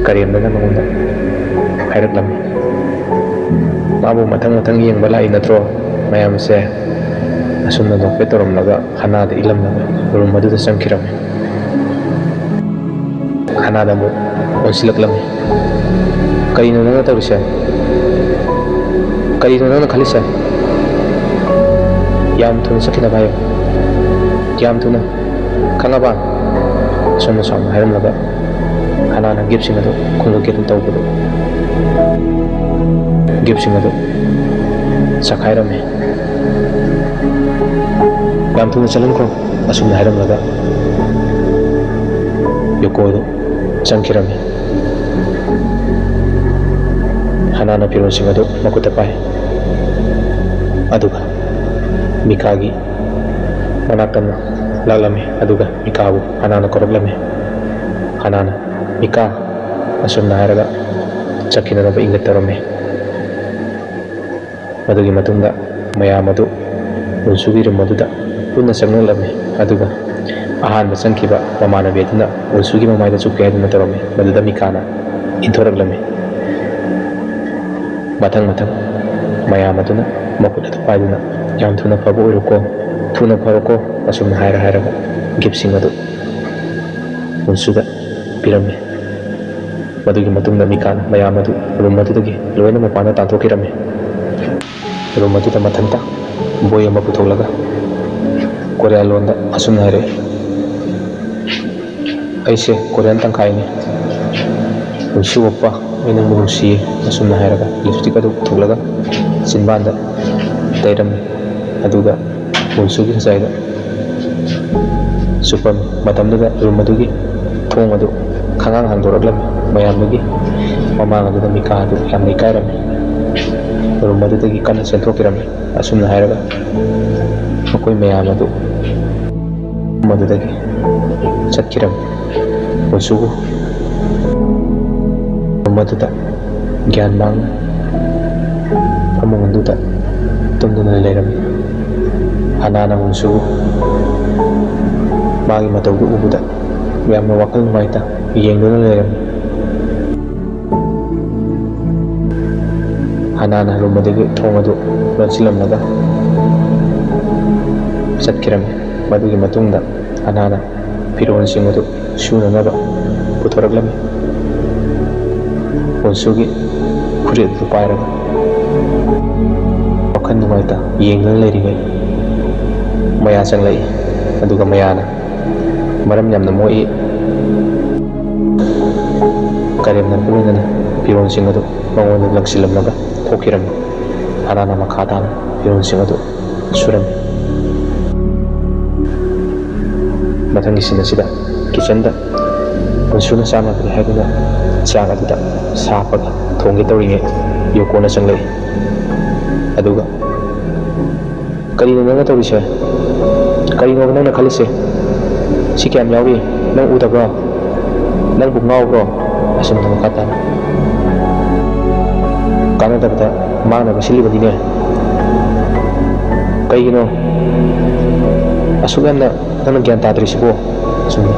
ꯀꯔꯦꯝꯅꯅ ꯃꯉꯣꯟꯗ ꯍꯥꯏꯔꯛꯂꯝꯃꯤ꯫ "ꯃꯥꯕꯨ ꯃꯊꯪ ꯃꯊꯪ ꯌꯦꯡꯕ ꯂꯥꯛꯏ ꯅꯠꯇ꯭ꯔꯣ ꯃꯌꯥꯝꯁꯦ?" ꯑꯁꯨꯝꯅ ꯅꯣꯛꯐꯦꯠ ꯇꯧꯔꯝꯂꯒ ꯍꯅꯥꯗ ꯏꯜꯂꯝꯂꯒ ꯔꯨꯝ ꯑꯗꯨꯗ ꯆꯪꯈꯤꯔꯝꯃꯤ꯫ ꯍꯅꯥꯗ ꯑꯃꯨꯛ ꯑꯣꯟꯁꯤꯜꯂꯛꯂꯝꯃꯤ꯫ "ꯀꯔꯤꯅꯣ ꯅꯪꯅ ꯇꯧꯔꯤꯁꯦ? ꯀꯔꯤꯅꯣ ꯅꯪꯅ ꯈꯜꯂꯤꯁꯦ?" "ꯌꯥꯝ ꯊꯨꯅ ꯆꯠꯈꯤꯅꯕ ꯍꯥꯏꯌꯨ, ꯌꯥꯝ ꯊꯨꯅ, ꯈꯪꯉꯕ?" ꯑꯁꯨꯝꯅ ꯁꯥꯎꯅ ꯍꯥꯏꯔꯝꯂꯒ ꯍꯅꯥꯅ ꯒꯤꯐꯁꯤꯡ ꯑꯗꯨ ꯈꯨꯟꯒꯠꯀꯦ ꯑꯗꯨꯝ ꯇꯧꯕꯗ ꯒꯤꯐꯁꯤꯡ ꯑꯗꯨ ꯆꯈꯥꯏꯔꯝꯃꯤ꯫ "ꯌꯥꯝ ꯊꯨꯅ ꯆꯠꯍꯟꯈ꯭ꯔꯣ," ꯑꯁꯨꯝꯅ ꯍꯥꯏꯔꯝꯂꯒ ꯌꯨꯀꯣꯗꯨ ꯆꯪꯈꯤꯔꯝꯃꯤ꯫ ꯍꯅꯥꯅ ꯐꯤꯔꯣꯜꯁꯤꯡ ꯑꯗꯨ ꯃꯈꯨꯠꯇ ꯄꯥꯏ꯫ ꯑꯗꯨꯒ ꯃꯤꯀꯥꯒꯤ ꯃꯅꯥꯛꯇ ꯂꯥꯛꯂꯝꯃꯤ꯫ ꯑꯗꯨꯒ ꯃꯤꯀꯥꯕꯨ ꯍꯅꯥꯅ ꯀꯧꯔꯛꯂꯝꯃꯤ꯫ ꯍꯅꯥꯅ, "ꯃꯤꯀꯥ," ꯑꯁꯨꯝꯅ ꯍꯥꯏꯔꯒ ꯆꯠꯈꯤꯅꯅꯕ ꯏꯪꯒꯠ ꯇꯧꯔꯝꯃꯤ꯫ ꯃꯗꯨꯒꯤ ꯃꯇꯨꯡꯗ ꯃꯌꯥꯝ ꯑꯗꯨ ꯎꯟꯁꯨꯒꯤ ꯔꯨꯝ ꯑꯗꯨꯗ ꯄꯨꯟꯅ ꯆꯪꯂꯛꯂꯝꯃꯤ꯫ ꯑꯗꯨꯒ ꯑꯍꯥꯟꯕ ꯆꯪꯈꯤꯕ ꯃꯃꯥꯟꯅꯕꯤ ꯑꯗꯨꯅ ꯎꯟꯁꯨꯒꯤ ꯃꯃꯥꯏꯗ ꯆꯨꯞꯀꯦ ꯍꯥꯏꯗꯨꯅ ꯇꯧꯔꯝꯃꯤ꯫ ꯃꯗꯨꯗ ꯃꯤꯀꯥꯅ ꯏꯟꯊꯣꯔꯛꯂꯝꯃꯤ꯫ ꯃꯊꯪ ꯃꯊꯪ ꯃꯌꯥꯝ ꯑꯗꯨꯅ ꯃꯈꯨꯠ ꯑꯗꯨ ꯄꯥꯏꯗꯨꯅ, "ꯌꯥꯝ ꯊꯨꯅ ꯐꯕ ꯑꯣꯏꯔꯣꯀꯣ, ꯊꯨꯅ ꯐꯔꯣꯀꯣ," ꯑꯁꯨꯝꯅ ꯍꯥꯏꯔ ꯍꯥꯏꯔꯒ ꯒꯤꯐꯁꯤꯡ ꯑꯗꯨ ꯎꯟꯁꯨꯗ ꯄꯤꯔꯝꯃꯤ꯫ ꯃꯗꯨꯒꯤ ꯃꯇꯨꯡꯗ ꯃꯤꯀꯥꯅ ꯃꯌꯥꯝ ꯑꯗꯨ ꯔꯨꯝ ꯑꯗꯨꯗꯒꯤ ꯂꯣꯏꯅ ꯃꯄꯥꯟꯗ ꯇꯥꯟꯊꯣꯛꯈꯤꯔꯝꯃꯤ꯫ ꯔꯨꯝ ꯑꯗꯨꯗ ꯃꯊꯟꯇ ꯕꯣꯏ ꯑꯃ ꯄꯨꯊꯣꯛꯂꯒ ꯀꯣꯔꯤꯌꯥ ꯂꯣꯟꯗ ꯑꯁꯨꯝꯅ ꯍꯥꯏꯔꯛꯏ, "ꯑꯩꯁꯦ ꯀꯣꯔꯤꯌꯥꯟ ꯇꯪꯈꯥꯏꯅꯤ꯫ ꯎꯟꯁꯨ ꯑꯣꯞꯄ, ꯑꯩ ꯅꯪꯕꯨ ꯅꯨꯡꯁꯤꯌꯦ," ꯑꯁꯨꯝꯅ ꯍꯥꯏꯔꯒ ꯂꯤꯞꯁꯇꯤꯛ ꯑꯗꯨ ꯄꯨꯊꯣꯛꯂꯒ ꯆꯤꯟꯕꯥꯟꯗ ꯇꯩꯔꯝꯃꯤ꯫ ꯑꯗꯨꯒ ꯎꯟꯁꯨꯒꯤ ꯉꯁꯥꯏꯗ ꯆꯨꯞꯄꯝꯃꯤ꯫ ꯃꯇꯝꯗꯨꯗ ꯔꯨꯝ ꯑꯗꯨꯒꯤ ꯊꯣꯡ ꯑꯗꯨ ꯈꯪꯍꯥꯡ ꯍꯥꯡꯗꯣꯔꯛꯂꯝꯃꯤ꯫ ꯃꯌꯥꯝꯗꯨꯒꯤ ꯃꯃꯥꯡ ꯑꯗꯨꯗ ꯃꯤꯀꯥ ꯑꯗꯨ ꯌꯥꯝꯅ ꯏꯀꯥꯏꯔꯝꯃꯤ꯫ ꯔꯨꯝ ꯑꯗꯨꯗꯒꯤ ꯀꯟꯅ ꯆꯦꯟꯊꯣꯛꯈꯤꯔꯝꯃꯤ꯫ ꯑꯁꯨꯝꯅ ꯍꯥꯏꯔꯒ ꯃꯈꯣꯏ ꯃꯌꯥꯝ ꯑꯗꯨ ꯃꯗꯨꯗꯒꯤ ꯆꯠꯈꯤꯔꯝꯃꯤ꯫ ꯎꯟꯁꯨꯕꯨ ꯃꯗꯨꯗ ꯒ꯭ꯌꯥꯟ ꯃꯥꯡꯅ ꯐꯃꯨꯡ ꯑꯗꯨꯗ ꯇꯨꯝꯗꯨꯅ ꯂꯩꯔꯝꯃꯤ꯫ ꯍꯅꯥꯅ ꯎꯟꯁꯨꯕꯨ ꯃꯥꯒꯤ ꯃꯇꯧꯗꯨ ꯎꯕꯗ ꯌꯥꯝꯅ ꯋꯥꯈꯜ ꯅꯨꯡꯉꯥꯏꯇ ꯌꯦꯡꯗꯨꯅ ꯂꯩꯔꯝꯃꯤ꯫ ꯍꯅꯥꯅ ꯔꯨꯝ ꯑꯗꯨꯒꯤ ꯊꯣꯡ ꯑꯗꯨ ꯂꯣꯟꯁꯤꯜꯂꯝꯂꯒ ꯆꯠꯈꯤꯔꯝꯃꯤ꯫ ꯃꯗꯨꯒꯤ ꯃꯇꯨꯡꯗ ꯍꯅꯥꯅ ꯐꯤꯔꯣꯜꯁꯤꯡ ꯑꯗꯨ ꯁꯨꯅꯅꯕ ꯄꯨꯊꯣꯔꯛꯂꯝꯃꯤ꯫ ꯎꯟꯁꯨꯒꯤ ꯐꯨꯔꯤꯠ ꯑꯗꯨ ꯄꯥꯏꯔꯒ ꯋꯥꯈꯜ ꯅꯨꯡꯉꯥꯏꯇ ꯌꯦꯡꯗꯨꯅ ꯂꯩꯔꯤꯉꯩ ꯃꯌꯥ ꯆꯪꯂꯛꯏ꯫ ꯑꯗꯨꯒ ꯃꯌꯥꯅ ꯃꯔꯝ ꯌꯥꯝꯅ ꯃꯣꯛꯏ꯫ ꯀꯔꯦꯝꯅꯕꯒ ꯂꯣꯏꯅꯅ ꯐꯤꯔꯣꯜꯁꯤꯡ ꯑꯗꯨ ꯃꯉꯣꯟꯗ ꯂꯪꯁꯤꯜꯂꯝꯂꯒ ꯊꯣꯛꯈꯤꯔꯝꯃꯤ꯫ ꯍꯅꯥꯅ ꯃꯈꯥ ꯇꯥꯅ ꯐꯤꯔꯣꯜꯁꯤꯡ ꯑꯗꯨ ꯁꯨꯔꯝꯃꯤ꯫ ꯃꯊꯪꯒꯤ ꯁꯤꯟ ꯑꯁꯤꯗ ꯀꯤꯆꯟꯗ ꯃꯨꯟꯁꯨꯅ ꯆꯥꯅꯕꯅꯤ ꯍꯥꯏꯗꯨꯅ ꯆꯥꯛ ꯑꯗꯨꯗ ꯁꯥ ꯍꯥꯞꯄꯒ ꯊꯣꯡꯒꯦ ꯇꯧꯔꯤꯉꯩ ꯌꯣꯀꯣꯅ ꯆꯪꯂꯛꯏ꯫ ꯑꯗꯨꯒ "ꯀꯔꯤꯅꯣ ꯅꯪꯅ ꯇꯧꯔꯤꯁꯦ? ꯀꯔꯤꯅꯣꯕ ꯅꯪꯅ ꯈꯜꯂꯤꯁꯦ? ꯁꯤ ꯀꯌꯥꯝ ꯌꯥꯎꯔꯤ? ꯅꯪ ꯎꯗꯕ꯭ꯔꯣ? ꯅꯪꯕꯨ ꯉꯥꯎꯕ꯭ꯔꯣ?" ꯑꯁꯨꯝꯅ ꯃꯈꯥ ꯇꯥꯅ ꯀꯥꯟꯅꯗꯕꯗ ꯃꯥꯡꯅꯕ ꯁꯤꯜꯂꯤꯕꯅꯤꯅꯦ꯫ ꯀꯩꯒꯤꯅꯣ ꯑꯁꯨꯛ ꯌꯥꯝꯅ ꯅꯪꯅ ꯒ꯭ꯌꯥꯟ ꯇꯥꯗ꯭ꯔꯤꯁꯤꯕꯣ? ꯑꯁꯨꯝꯅ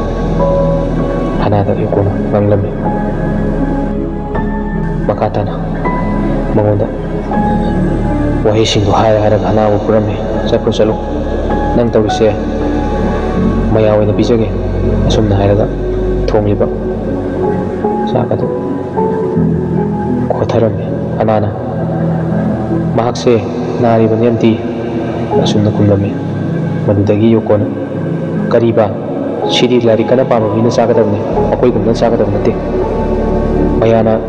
ꯍꯅꯥꯗ ꯌꯣꯀꯣꯅ ꯉꯥꯡꯂꯝꯃꯤ꯫ ꯃꯈꯥ ꯇꯥꯅ ꯃꯉꯣꯟꯗ ꯋꯥꯍꯩꯁꯤꯡꯗꯣ ꯍꯥꯏꯔ ꯍꯥꯏꯔꯒ ꯍꯅꯥꯕꯨ ꯐꯨꯔꯝꯃꯤ꯫ "ꯆꯠꯈ꯭ꯔꯣ, ꯆꯠꯂꯣ꯫ ꯅꯪ ꯇꯧꯔꯤꯁꯦ ꯃꯌꯥ ꯑꯣꯏꯅ ꯄꯤꯖꯒꯦ"꯫ ꯑꯁꯨꯝꯅ ꯍꯥꯏꯔꯒ ꯊꯣꯡꯂꯤꯕ ꯆꯥꯛ ꯑꯗꯨ ꯈꯣꯊꯔꯝꯃꯤ꯫ ꯍꯅꯥꯅ "ꯃꯍꯥꯛꯁꯦ ꯅꯥꯔꯤꯕꯅꯤ, ꯑꯟꯇꯤ"꯫ ꯑꯁꯨꯝꯅ ꯈꯨꯝꯂꯝꯃꯤ꯫ ꯃꯗꯨꯗꯒꯤ ꯌꯣꯀꯣꯅ "ꯀꯔꯤꯕ? ꯁꯤꯗꯤ ꯂꯥꯏꯔꯤꯛ ꯀꯟꯅ ꯄꯥꯕ ꯃꯤꯅ ꯆꯥꯒꯗꯕꯅꯤ, ꯑꯩꯈꯣꯏꯒꯨꯝꯅ ꯆꯥꯒꯗꯕ ꯅꯠꯇꯦ꯫ ꯃꯌꯥꯅ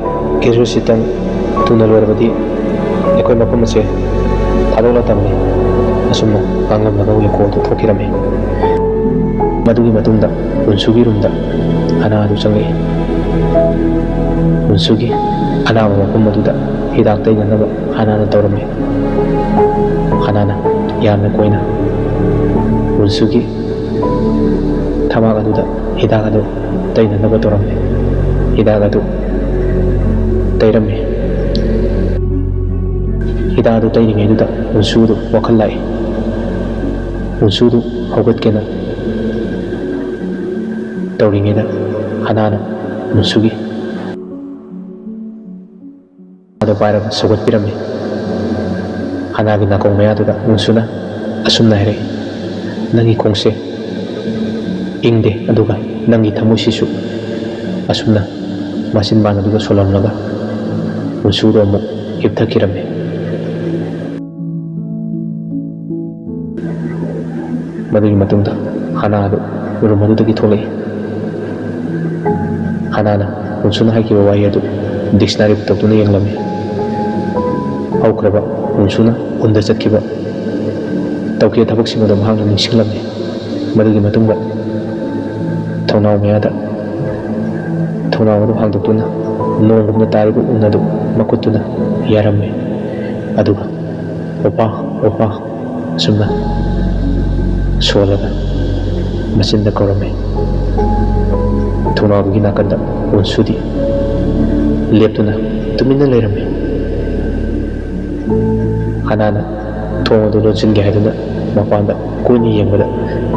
ꯒ꯭ꯔꯦꯖꯨꯑꯦꯠꯁꯤꯇꯪ ꯊꯨꯅ ꯂꯣꯏꯔꯕꯗꯤ ꯑꯩꯈꯣꯏ ꯃꯐꯝ ꯑꯁꯦ ꯊꯥꯗꯣꯛꯂꯛꯇꯕꯅꯤ"꯫ ꯑꯁꯨꯝꯅ ꯉꯥꯡꯂꯝꯂꯒ ꯌꯣꯀꯣ ꯑꯗꯨ ꯊꯣꯛꯈꯤꯔꯝꯃꯤ꯫ ꯃꯗꯨꯒꯤ ꯃꯇꯨꯡꯗ ꯎꯟꯁꯨꯒꯤ ꯔꯨꯝꯗ ꯍꯅꯥ ꯑꯗꯨ ꯆꯪꯂꯛꯏ꯫ ꯎꯟꯁꯨꯒꯤ ꯑꯅꯥꯕ ꯃꯐꯝ ꯑꯗꯨꯗ ꯍꯤꯗꯥꯛ ꯇꯩꯅꯅꯕ ꯍꯅꯥꯅ ꯇꯧꯔꯝꯃꯤ꯫ ꯍꯅꯥꯅ ꯌꯥꯝꯅ ꯀꯣꯏꯅ ꯎꯟꯁꯨꯒꯤ ꯊꯕꯥꯛ ꯑꯗꯨꯗ ꯍꯤꯗꯥꯛ ꯑꯗꯨ ꯇꯩꯅꯅꯕ ꯇꯧꯔꯝꯃꯤ꯫ ꯍꯤꯗꯥꯛ ꯑꯗꯨ ꯇꯩꯔꯝꯃꯤ꯫ ꯍꯤꯗꯥꯛ ꯑꯗꯨ ꯇꯩꯔꯤꯉꯩꯗꯨꯗ ꯎꯟꯁꯨꯗꯨ ꯋꯥꯈꯜ ꯂꯥꯛꯏ꯫ ꯎꯟꯁꯨꯗꯨ ꯍꯧꯒꯠꯀꯦꯅ ꯇꯧꯔꯤꯉꯩꯗ ꯍꯅꯥꯅ ꯎꯟꯁꯨꯒꯤ ꯑꯗꯨ ꯄꯥꯏꯔꯒ ꯁꯧꯒꯠꯄꯤꯔꯝꯃꯤ꯫ ꯍꯅꯥꯒꯤ ꯅꯥꯀꯣꯡ ꯃꯌꯥꯗꯨꯗ ꯎꯟꯁꯨꯅ ꯑꯁꯨꯝꯅ ꯍꯥꯏꯔꯛꯏ, "ꯅꯪꯒꯤ ꯈꯣꯡꯁꯦ ꯏꯪꯗꯦ, ꯑꯗꯨꯒ ꯅꯪꯒꯤ ꯊꯃꯣꯏꯁꯤꯁꯨ"꯫ ꯑꯁꯨꯝꯅ ꯃꯆꯤꯟꯕꯥꯟ ꯑꯗꯨꯒ ꯁꯣꯜꯂꯝꯂꯒ ꯎꯟꯁꯨꯗꯣ ꯑꯃꯨꯛ ꯍꯤꯞꯊꯈꯤꯔꯝꯃꯤ꯫ ꯃꯗꯨꯒꯤ ꯃꯇꯨꯡꯗ ꯍꯥꯅꯥ ꯑꯗꯨ ꯔꯨꯝ ꯑꯗꯨꯗꯒꯤ ꯊꯣꯛꯂꯛꯏ꯫ ꯍꯥꯅꯥꯅ ꯎꯟꯁꯨꯅ ꯍꯥꯏꯈꯤꯕ ꯋꯥꯍꯩ ꯑꯗꯨ ꯗꯤꯛꯁꯅꯥꯔꯤꯕꯨ ꯇꯧꯗꯨꯅ ꯌꯦꯡꯂꯝꯃꯤ꯫ ꯍꯧꯈ꯭ꯔꯕ ꯎꯟꯁꯨꯅ ꯎꯟꯗ ꯆꯠꯈꯤꯕ ꯇꯧꯈꯤꯕ ꯊꯕꯛꯁꯤꯡ ꯑꯗꯨ ꯃꯍꯥꯛꯅ ꯅꯤꯡꯁꯤꯡꯂꯝꯃꯤ꯫ ꯃꯗꯨꯒꯤ ꯃꯇꯨꯡꯗ ꯊꯣꯡꯅꯥꯎ ꯃꯌꯥꯗ ꯊꯣꯡꯅꯥꯎ ꯑꯗꯨ ꯍꯥꯡꯗꯣꯛꯇꯨꯅ ꯅꯣꯡꯒꯨꯝꯅ ꯇꯥꯔꯤꯕ ꯎꯟ ꯑꯗꯨ ꯃꯈꯨꯠꯇꯨꯅ ꯌꯥꯔꯝꯃꯤ꯫ ꯑꯗꯨꯒ "ꯑꯣꯄꯥ, ꯑꯣꯄꯥ" ꯑꯁꯨꯝꯅ ꯁꯣꯜꯂꯒ ꯃꯆꯤꯟꯗ ꯀꯧꯔꯝꯃꯤ꯫ ꯊꯣꯡꯅꯥꯎꯗꯨꯒꯤ ꯅꯥꯀꯟꯗ ꯎꯟꯁꯨꯗꯤ ꯂꯦꯞꯇꯨꯅ ꯇꯨꯃꯤꯟꯅ ꯂꯩꯔꯝꯃꯤ꯫ ꯍꯥꯅꯥꯅ ꯊꯣꯡ ꯑꯗꯨ ꯂꯣꯟꯁꯤꯟꯒꯦ ꯍꯥꯏꯗꯨꯅ ꯃꯄꯥꯟꯗ ꯀꯣꯏꯅ ꯌꯦꯡꯕꯗ,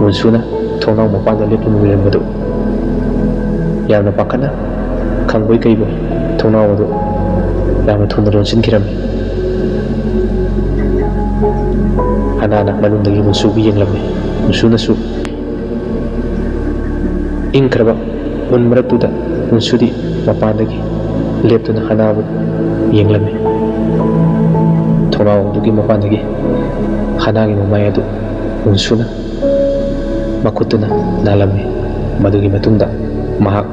ꯎꯟꯁꯨꯅ ꯊꯣꯡꯅꯥꯎ ꯃꯄꯥꯟꯗ ꯂꯦꯞꯇꯨꯅ ꯂꯩꯔꯝꯕꯗꯨ ꯌꯥꯝꯅ ꯄꯥꯈꯠꯅ ꯈꯪꯕꯣꯏ ꯀꯩꯕꯣꯏ ꯊꯣꯡꯅꯥꯎ ꯑꯗꯨ ꯌꯥꯝꯅ ꯊꯨꯅ ꯂꯣꯟꯁꯤꯟꯈꯤꯔꯝꯃꯤ꯫ ꯍꯥꯅꯥꯅ ꯃꯅꯨꯡꯗꯒꯤ ꯎꯟꯁꯨꯕꯨ ꯌꯦꯡꯂꯝꯃꯤ꯫ ꯎꯟꯁꯨꯅꯁꯨ ꯏꯪꯈ꯭ꯔꯕ ꯎꯟ ꯃꯔꯛꯇꯨꯗ ꯎꯟꯁꯨꯗꯤ ꯃꯄꯥꯟꯗꯒꯤ ꯂꯦꯞꯇꯨꯅ ꯍꯥꯅꯥꯕꯨ ꯌꯦꯡꯂꯝꯃꯤ꯫ ꯊꯣꯡꯅꯥꯎ ꯑꯗꯨꯒꯤ ꯃꯄꯥꯟꯗꯒꯤ ꯍꯥꯅꯥꯒꯤ ꯃꯃꯥꯏ ꯑꯗꯨ ꯎꯟꯁꯨꯅ ꯃꯈꯨꯠꯇꯨꯅ ꯅꯥꯜꯂꯝꯃꯤ꯫ ꯃꯗꯨꯒꯤ ꯃꯇꯨꯡꯗ ꯃꯍꯥꯛ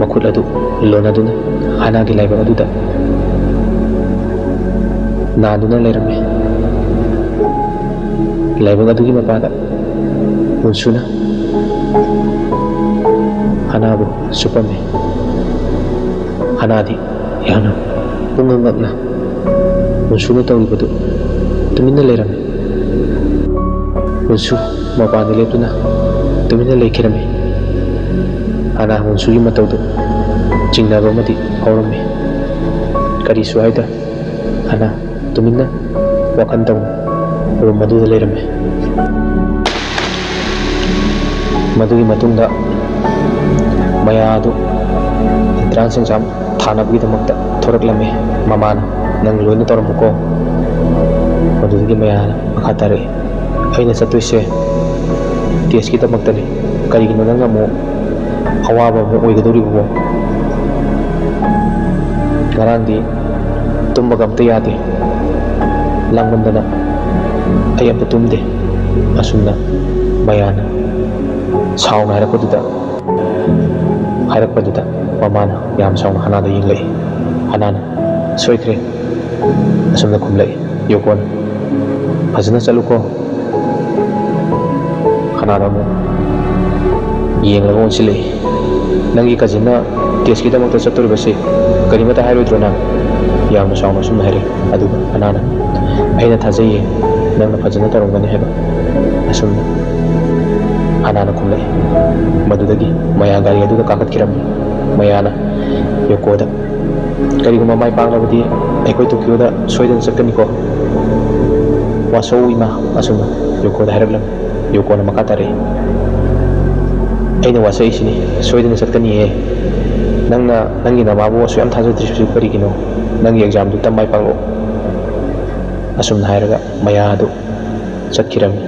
ꯃꯈꯨꯠ ꯑꯗꯨ ꯂꯣꯟꯅꯗꯨꯅ ꯍꯥꯅꯥꯒꯤ ꯂꯥꯏꯕꯛ ꯑꯗꯨꯗ ꯅꯥꯟꯗꯨꯅ ꯂꯩꯔꯝꯃꯤ꯫ ꯂꯥꯏꯕꯛ ꯑꯗꯨꯒꯤ ꯃꯄꯥꯗ ꯎꯟꯁꯨꯅ ꯍꯥꯅꯥꯕꯨ ꯆꯨꯞꯄꯝꯃꯤ꯫ ꯍꯥꯅꯥꯗꯤ ꯌꯥꯝꯅ ꯄꯨꯡꯉꯛ ꯉꯛꯅ ꯎꯟꯁꯨꯅ ꯇꯧꯔꯤꯕꯗꯨ ꯇꯨꯃꯤꯟꯅ ꯂꯩꯔꯝꯃꯤ꯫ ꯎꯟꯁꯨ ꯃꯄꯥꯟꯗ ꯂꯦꯞꯇꯨꯅ ꯇꯨꯃꯤꯟꯅ ꯂꯩꯈꯤꯔꯝꯃꯤ꯫ ꯍꯥꯅꯥ ꯎꯟꯁꯨꯒꯤ ꯃꯇꯧꯗꯨ ꯆꯤꯡꯅꯕ ꯑꯃꯗꯤ ꯐꯥꯎꯔꯝꯃꯤ꯫ ꯀꯔꯤꯁꯨ ꯍꯥꯏꯗ ꯍꯥꯅꯥ ꯇꯨꯃꯤꯟꯅ ꯋꯥꯈꯜ ꯇꯧꯅ ꯔꯨꯝ ꯑꯗꯨꯗ ꯂꯩꯔꯝꯃꯤ꯫ ꯃꯗꯨꯒꯤ ꯃꯇꯨꯡꯗ ꯃꯌꯥ ꯑꯗꯨ entrance exam ꯊꯥꯅꯕꯒꯤꯗꯃꯛꯇ ꯊꯣꯔꯛꯂꯝꯃꯤ꯫ ꯃꯃꯥꯅ, "ꯅꯪ ꯂꯣꯏꯅ ꯇꯧꯔꯝꯃꯨꯀꯣ"꯫ ꯃꯗꯨꯗꯒꯤ ꯃꯌꯥꯅ ꯃꯈꯥ ꯇꯥꯔꯛꯏ, "ꯑꯩꯅ ꯆꯠꯇꯣꯏꯁꯦ test ꯀꯤꯗꯃꯛꯇꯅꯤ꯫ ꯀꯔꯤꯒꯤꯅꯣ ꯅꯪꯅ ꯑꯃꯨꯛ ꯑꯋꯥꯕ ꯑꯃꯨꯛ ꯑꯣꯏꯒꯗꯧꯔꯤꯕꯕꯣ? ꯉꯔꯥꯡꯗꯤ ꯇꯨꯝꯕꯒ ꯑꯝꯇ ꯌꯥꯗꯦ꯫ ꯂꯥꯡꯃꯟꯗꯅ ꯑꯩ ꯑꯝꯇ ꯇꯨꯝꯗꯦ"꯫ ꯑꯁꯨꯝꯅ ꯃꯌꯥꯅ ꯁꯥꯎꯅ ꯍꯥꯏꯔꯛꯄꯗꯨꯗ, ꯍꯥꯏꯔꯛꯄꯗꯨꯗ ꯃꯃꯥꯅ ꯌꯥꯝ ꯁꯥꯎꯅ ꯍꯅꯥꯗ ꯌꯦꯡꯂꯛꯏ꯫ ꯍꯅꯥꯅ, "ꯁꯣꯏꯈ꯭ꯔꯦ," ꯑꯁꯨꯝꯅ ꯈꯨꯝꯂꯛꯏ꯫ ꯌꯣꯀꯣꯅ, "ꯐꯖꯅ ꯆꯠꯂꯨꯀꯣ꯫" ꯍꯅꯥꯗ ꯑꯃꯨꯛ ꯌꯦꯡꯂꯒ ꯑꯣꯟꯁꯤꯜꯂꯛꯏ꯫ "ꯅꯪꯒꯤ ꯀꯖꯤꯟꯅ ꯇꯦꯁꯀꯤꯗꯃꯛꯇ ꯆꯠꯇꯣꯔꯤꯕꯁꯤ ꯀꯔꯤꯃꯠꯇ ꯍꯥꯏꯔꯣꯏꯗ꯭ꯔꯣ ꯅꯪ?" ꯌꯥꯝꯅ ꯁꯥꯎꯅ ꯑꯁꯨꯝꯅ ꯍꯥꯏꯔꯛꯏ꯫ ꯑꯗꯨꯒ ꯍꯅꯥꯅ, "ꯑꯩꯅ ꯊꯥꯖꯩꯌꯦ, ꯅꯪꯅ ꯐꯖꯅ ꯇꯧꯔꯝꯒꯅꯤ ꯍꯥꯏꯕ," ꯑꯁꯨꯝꯅ ꯍꯅꯥꯅ ꯈꯨꯝꯂꯛꯏ꯫ ꯃꯗꯨꯗꯒꯤ ꯃꯌꯥ ꯒꯥꯔꯤ ꯑꯗꯨꯗ ꯀꯥꯈꯠꯈꯤꯔꯝꯃꯤ꯫ ꯃꯌꯥꯅ ꯌꯣꯀꯣꯗ, "ꯀꯔꯤꯒꯨꯝꯕ ꯃꯥꯏ ꯄꯥꯛꯂꯕꯗꯤ ꯑꯩꯈꯣꯏ ꯇꯣꯀꯤꯌꯣꯗ ꯁꯣꯏꯗꯅ ꯆꯠꯀꯅꯤꯀꯣ꯫ ꯋꯥꯁꯧ ꯏꯃꯥ," ꯑꯁꯨꯝꯅ ꯌꯣꯀꯣꯗ ꯍꯥꯏꯔꯛꯂꯝꯃꯤ꯫ ꯌꯣꯀꯣꯅ ꯃꯈꯥ ꯇꯥꯔꯛꯏ, "ꯑꯩꯅ ꯋꯥꯁꯛꯏꯁꯤꯅꯤ, ꯁꯣꯏꯗꯅ ꯆꯠꯀꯅꯤꯍꯦ꯫ ꯅꯪꯅ ꯅꯪꯒꯤ ꯅꯃꯥꯕꯨ ꯑꯁꯨꯛ ꯌꯥꯝ ꯊꯥꯖꯗ꯭ꯔꯤꯕꯁꯤ ꯀꯔꯤꯒꯤꯅꯣ? ꯅꯪꯒꯤ ꯑꯦꯛꯖꯥꯝꯗꯨ ꯇꯞ ꯃꯥꯏ ꯄꯥꯛꯂꯣ꯫" ꯑꯁꯨꯝꯅ ꯍꯥꯏꯔꯒ ꯃꯌꯥ ꯑꯗꯨ ꯆꯠꯈꯤꯔꯝꯃꯤ꯫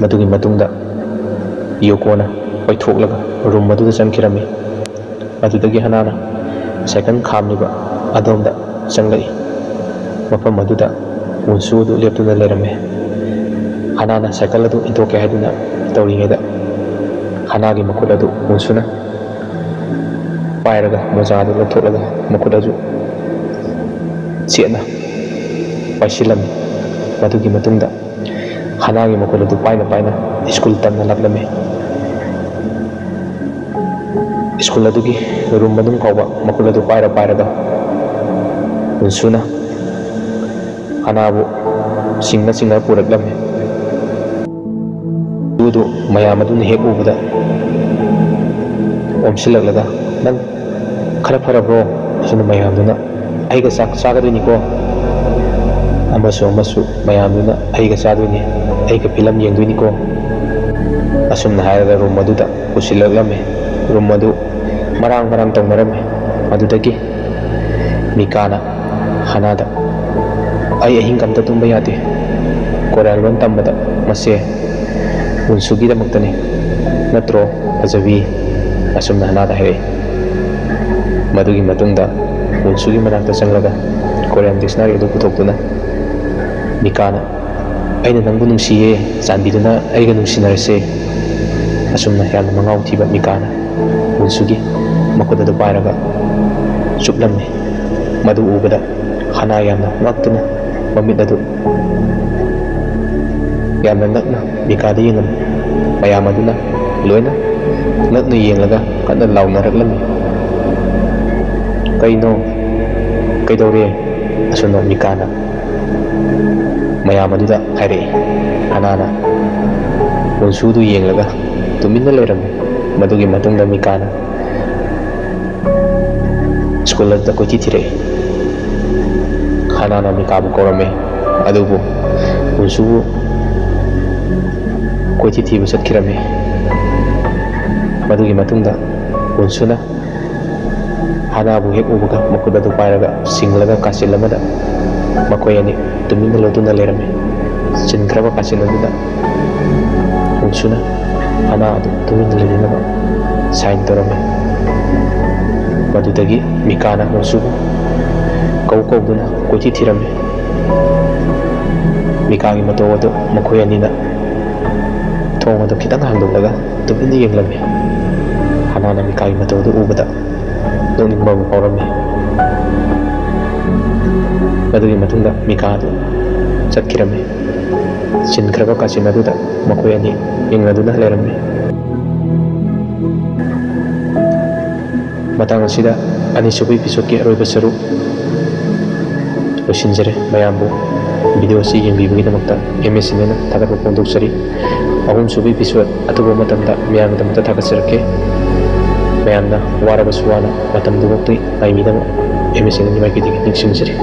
ꯃꯗꯨꯒꯤ ꯃꯇꯨꯡꯗ ꯌꯣꯀꯣꯅ ꯑꯣꯏꯊꯣꯛꯂꯒ ꯔꯨꯝ ꯑꯗꯨꯗ ꯆꯪꯈꯤꯔꯝꯃꯤ꯫ ꯑꯗꯨꯗꯒꯤ ꯍꯅꯥꯅ ꯁꯥꯏꯀꯜ ꯈꯥꯝꯂꯤꯕ ꯑꯗꯣꯝꯗ ꯆꯪꯂꯛꯏ꯫ ꯃꯐꯝ ꯑꯗꯨꯗ ꯋꯨꯟꯁꯨ ꯑꯗꯨ ꯂꯦꯞꯇꯨꯅ ꯂꯩꯔꯝꯃꯤ꯫ ꯍꯅꯥꯅ ꯁꯥꯏꯀꯜ ꯑꯗꯨ ꯏꯟꯊꯣꯛꯀꯦ ꯍꯥꯏꯗꯨꯅ ꯇꯧꯔꯤꯉꯩꯗ, ꯍꯅꯥꯒꯤ ꯃꯈꯨꯠ ꯑꯗꯨ ꯋꯨꯟꯁꯨꯅ ꯄꯥꯏꯔꯒ, ꯃꯣꯖꯥ ꯑꯗꯨ ꯂꯧꯊꯣꯛꯂꯒ ꯃꯈꯨꯠ ꯑꯗꯨ ꯆꯦꯠꯅ ꯄꯥꯏꯁꯤꯜꯂꯝꯃꯤ꯫ ꯃꯗꯨꯒꯤ ꯃꯇꯨꯡꯗ ꯍꯅꯥꯒꯤ ꯃꯈꯨꯠ ꯑꯗꯨ ꯄꯥꯏꯅ ꯄꯥꯏꯅ ꯁ꯭ꯀꯨꯜ ꯇꯝꯅ ꯂꯥꯛꯂꯝꯃꯤ꯫ ꯁ꯭ꯀꯨꯜ ꯑꯗꯨꯒꯤ ꯔꯨꯝ ꯃꯅꯨꯡ ꯐꯥꯎꯕ ꯃꯈꯨꯠ ꯑꯗꯨ ꯄꯥꯏꯔ ꯄꯥꯏꯔꯒ ꯋꯨꯟꯁꯨꯅ ꯍꯅꯥꯕꯨ ꯆꯤꯡꯅ ꯆꯤꯡꯅ ꯄꯨꯔꯛꯂꯝꯃꯤ꯫ ꯑꯗꯨ ꯃꯌꯥꯝ ꯑꯗꯨꯅ ꯍꯦꯛ ꯎꯕꯗ ꯑꯣꯝꯁꯤꯜꯂꯛꯂꯒ, "ꯅꯪ ꯈꯔ ꯐꯔꯕ꯭ꯔꯣ?" ꯑꯁꯨꯝꯅ ꯃꯌꯥꯝꯗꯨꯅ, "ꯑꯩꯒ ꯆꯥꯛ ꯆꯥꯒꯗꯣꯏꯅꯤꯀꯣ꯫" ꯑꯃꯁꯨ ꯑꯃꯁꯨ ꯃꯌꯥꯝꯗꯨꯅ, "ꯑꯩꯒ ꯆꯥꯗꯣꯏꯅꯤ, ꯑꯩꯒ ꯐꯤꯂꯝ ꯌꯦꯡꯗꯣꯏꯅꯤꯀꯣ꯫" ꯑꯁꯨꯝꯅ ꯍꯥꯏꯔꯒ ꯔꯨꯝ ꯑꯗꯨꯗ ꯄꯨꯁꯤꯜꯂꯛꯂꯝꯃꯤ꯫ ꯔꯨꯝ ꯑꯗꯨ ꯃꯔꯥꯡ ꯃꯔꯥꯡ ꯇꯧꯅꯔꯝꯃꯤ꯫ ꯃꯗꯨꯗꯒꯤ ꯃꯤꯀꯥꯅ ꯍꯅꯥꯗ, "ꯑꯩ ꯑꯍꯤꯡ ꯑꯝꯇ ꯇꯨꯝꯕ ꯌꯥꯗꯦ꯫ ꯀꯣꯔꯤꯌꯥꯟ ꯂꯣꯟ ꯇꯝꯕꯗ ꯃꯁꯦ ꯋꯨꯟꯁꯨꯒꯤꯗꯃꯛꯇꯅꯤ꯫ ꯅꯠꯇ꯭ꯔꯣ, ꯐꯖꯕꯤ?" ꯑꯁꯨꯝꯅ ꯍꯅꯥꯗ ꯍꯥꯏꯔꯛꯏ꯫ ꯃꯗꯨꯒꯤ ꯃꯇꯨꯡꯗ ꯋꯨꯟꯁꯨꯒꯤ ꯃꯅꯥꯛꯇ ꯆꯪꯂꯒ ꯀꯣꯔꯤꯌꯥꯟ ꯗꯤꯛꯁꯅꯥꯔꯤ ꯑꯗꯨ ꯄꯨꯊꯣꯛꯇꯨꯅ ꯃꯤꯀꯥꯅ "ꯑꯩꯅ ꯅꯪꯕꯨ ꯅꯨꯡꯁꯤꯌꯦ, ꯆꯥꯟꯕꯤꯗꯨꯅ ꯑꯩꯒ ꯅꯨꯡꯁꯤꯅꯔꯁꯦ"꯫ ꯑꯁꯨꯝꯅ ꯌꯥꯝꯅ ꯃꯉꯥꯎ ꯊꯤꯕ ꯃꯤꯀꯥꯅ ꯋꯨꯟꯁꯨꯒꯤ ꯃꯈꯨꯠ ꯑꯗꯨ ꯄꯥꯏꯔꯒ ꯆꯨꯞꯂꯝꯃꯤ꯫ ꯃꯗꯨ ꯎꯕꯗ ꯍꯥꯅꯥ ꯌꯥꯝꯅ ꯉꯛꯇꯨꯅ ꯃꯃꯤꯠ ꯑꯗꯨ ꯌꯥꯝꯅ ꯉꯛꯅ ꯃꯤꯀꯥꯗ ꯌꯦꯡꯂꯝꯃꯤ꯫ ꯃꯌꯥꯝ ꯑꯗꯨꯅ ꯂꯣꯏꯅ ꯉꯛꯅ ꯌꯦꯡꯂꯒ ꯀꯟꯅ ꯂꯥꯎꯅꯔꯛꯂꯝꯃꯤ꯫ "ꯀꯩꯅꯣ? ꯀꯩꯗꯧꯔꯦ?" ꯑꯁꯨꯝꯅ ꯃꯤꯀꯥꯅ ꯃꯌꯥꯝ ꯑꯗꯨꯗ ꯍꯥꯏꯔꯛꯏ꯫ ꯍꯥꯅꯥꯅ ꯋꯨꯟꯁꯨꯗꯨ ꯌꯦꯡꯂꯒ ꯇꯨꯃꯤꯟꯅ ꯂꯩꯔꯝꯃꯤ꯫ ꯃꯗꯨꯒꯤ ꯃꯇꯨꯡꯗ ꯃꯤꯀꯥꯅ ꯁ꯭ꯀꯨꯜ ꯑꯗꯨꯗ ꯀꯣꯏꯊꯤ ꯊꯤꯔꯛꯏ꯫ ꯍꯥꯅꯥꯅ ꯃꯤꯀꯥꯕꯨ ꯀꯧꯔꯝꯃꯤ, ꯑꯗꯨꯕꯨ ꯋꯨꯟꯁꯨꯕꯨ ꯀꯣꯏꯊꯤ ꯊꯤꯕ ꯆꯠꯈꯤꯔꯝꯃꯤ꯫ ꯃꯗꯨꯒꯤ ꯃꯇꯨꯡꯗ ꯋꯨꯟꯁꯨꯅ ꯍꯥꯅꯥꯕꯨ ꯍꯦꯛ ꯎꯕꯒ ꯃꯈꯨꯠ ꯑꯗꯨ ꯄꯥꯏꯔꯒ ꯆꯤꯡꯂꯒ ꯀꯥꯆꯤꯟ ꯑꯃꯗ ꯃꯈꯣꯏ ꯑꯅꯤ ꯇꯨꯃꯤꯟꯅ ꯂꯣꯠꯇꯨꯅ ꯂꯩꯔꯝꯃꯤ꯫ ꯆꯤꯟꯈ꯭ꯔꯕ ꯀꯥꯆꯤꯟ ꯑꯗꯨꯗ ꯋꯨꯟꯁꯨꯅ ꯍꯥꯅꯥ ꯑꯗꯨ ꯇꯨꯃꯤꯟꯅ ꯂꯩꯅꯅꯕ ꯁꯥꯏꯟ ꯇꯧꯔꯝꯃꯤ꯫ ꯃꯗꯨꯗꯒꯤ ꯃꯤꯀꯥꯅ ꯋꯨꯟꯁꯨꯕꯨ ꯀꯧ ꯀꯧꯗꯨꯅ ꯀꯣꯏꯊꯤ ꯊꯤꯔꯝꯃꯤ꯫ ꯃꯤꯀꯥꯒꯤ ꯃꯇꯧ ꯑꯗꯨ ꯃꯈꯣꯏ ꯑꯅꯤꯅ ꯊꯣꯡ ꯑꯗꯨ ꯈꯤꯇꯪ ꯍꯥꯡꯗꯣꯛꯂꯒ ꯇꯨꯃꯤꯟꯅ ꯌꯦꯡꯂꯝꯃꯤ꯫ ꯍꯥꯅꯥꯅ ꯃꯤꯀꯥꯒꯤ ꯃꯇꯧ ꯑꯗꯨ ꯎꯕꯗ ꯅꯣꯛꯅꯤꯡꯕ ꯑꯃ ꯐꯥꯎꯔꯝꯃꯤ꯫ ꯃꯗꯨꯒꯤ ꯃꯇꯨꯡꯗ ꯃꯤꯀꯥ ꯑꯗꯨ ꯆꯠꯈꯤꯔꯝꯃꯤ꯫ ꯆꯤꯟꯈ꯭ꯔꯕ ꯀꯥꯆꯤꯟ ꯑꯗꯨꯗ ꯃꯈꯣꯏ ꯑꯅꯤ ꯌꯦꯡꯅꯗꯨꯅ ꯂꯩꯔꯝꯃꯤ꯫ ꯃꯇꯥꯡ ꯑꯁꯤꯗ ꯑꯅꯤꯁꯨꯕ ꯏꯄꯤꯁꯣꯠꯀꯤ ꯑꯔꯣꯏꯕ ꯁꯔꯨꯛ ꯂꯣꯏꯁꯤꯟꯖꯔꯦ꯫ ꯃꯌꯥꯝꯕꯨ ꯚꯤꯗꯤꯑꯣ ꯑꯁꯤ ꯌꯦꯡꯕꯤꯕꯒꯤꯗꯃꯛꯇ ꯑꯦꯝ ꯑꯦꯁ ꯁꯤꯅꯦꯅ ꯊꯥꯒꯠꯄ ꯐꯣꯡꯗꯣꯛꯆꯔꯤ꯫ ꯑꯍꯨꯝꯁꯨꯕ ꯏꯄꯤꯁꯣꯠ ꯑꯊꯨꯕ ꯃꯇꯝꯗ ꯃꯌꯥꯝꯒꯤꯗꯃꯛꯇ ꯊꯥꯒꯠꯆꯔꯛꯀꯦ꯫ ꯃꯌꯥꯝꯅ ꯋꯥꯔꯕꯁꯨ ꯋꯥꯅ ꯃꯇꯝꯗꯨꯃꯛꯇꯤ ꯉꯥꯏꯕꯤꯅꯕ ꯑꯦꯝ ꯑꯦꯁ ꯁꯤꯅꯦꯒꯤ ꯃꯥꯏꯀꯩꯗꯒꯤ ꯅꯤꯡꯁꯤꯡꯖꯔꯤ꯫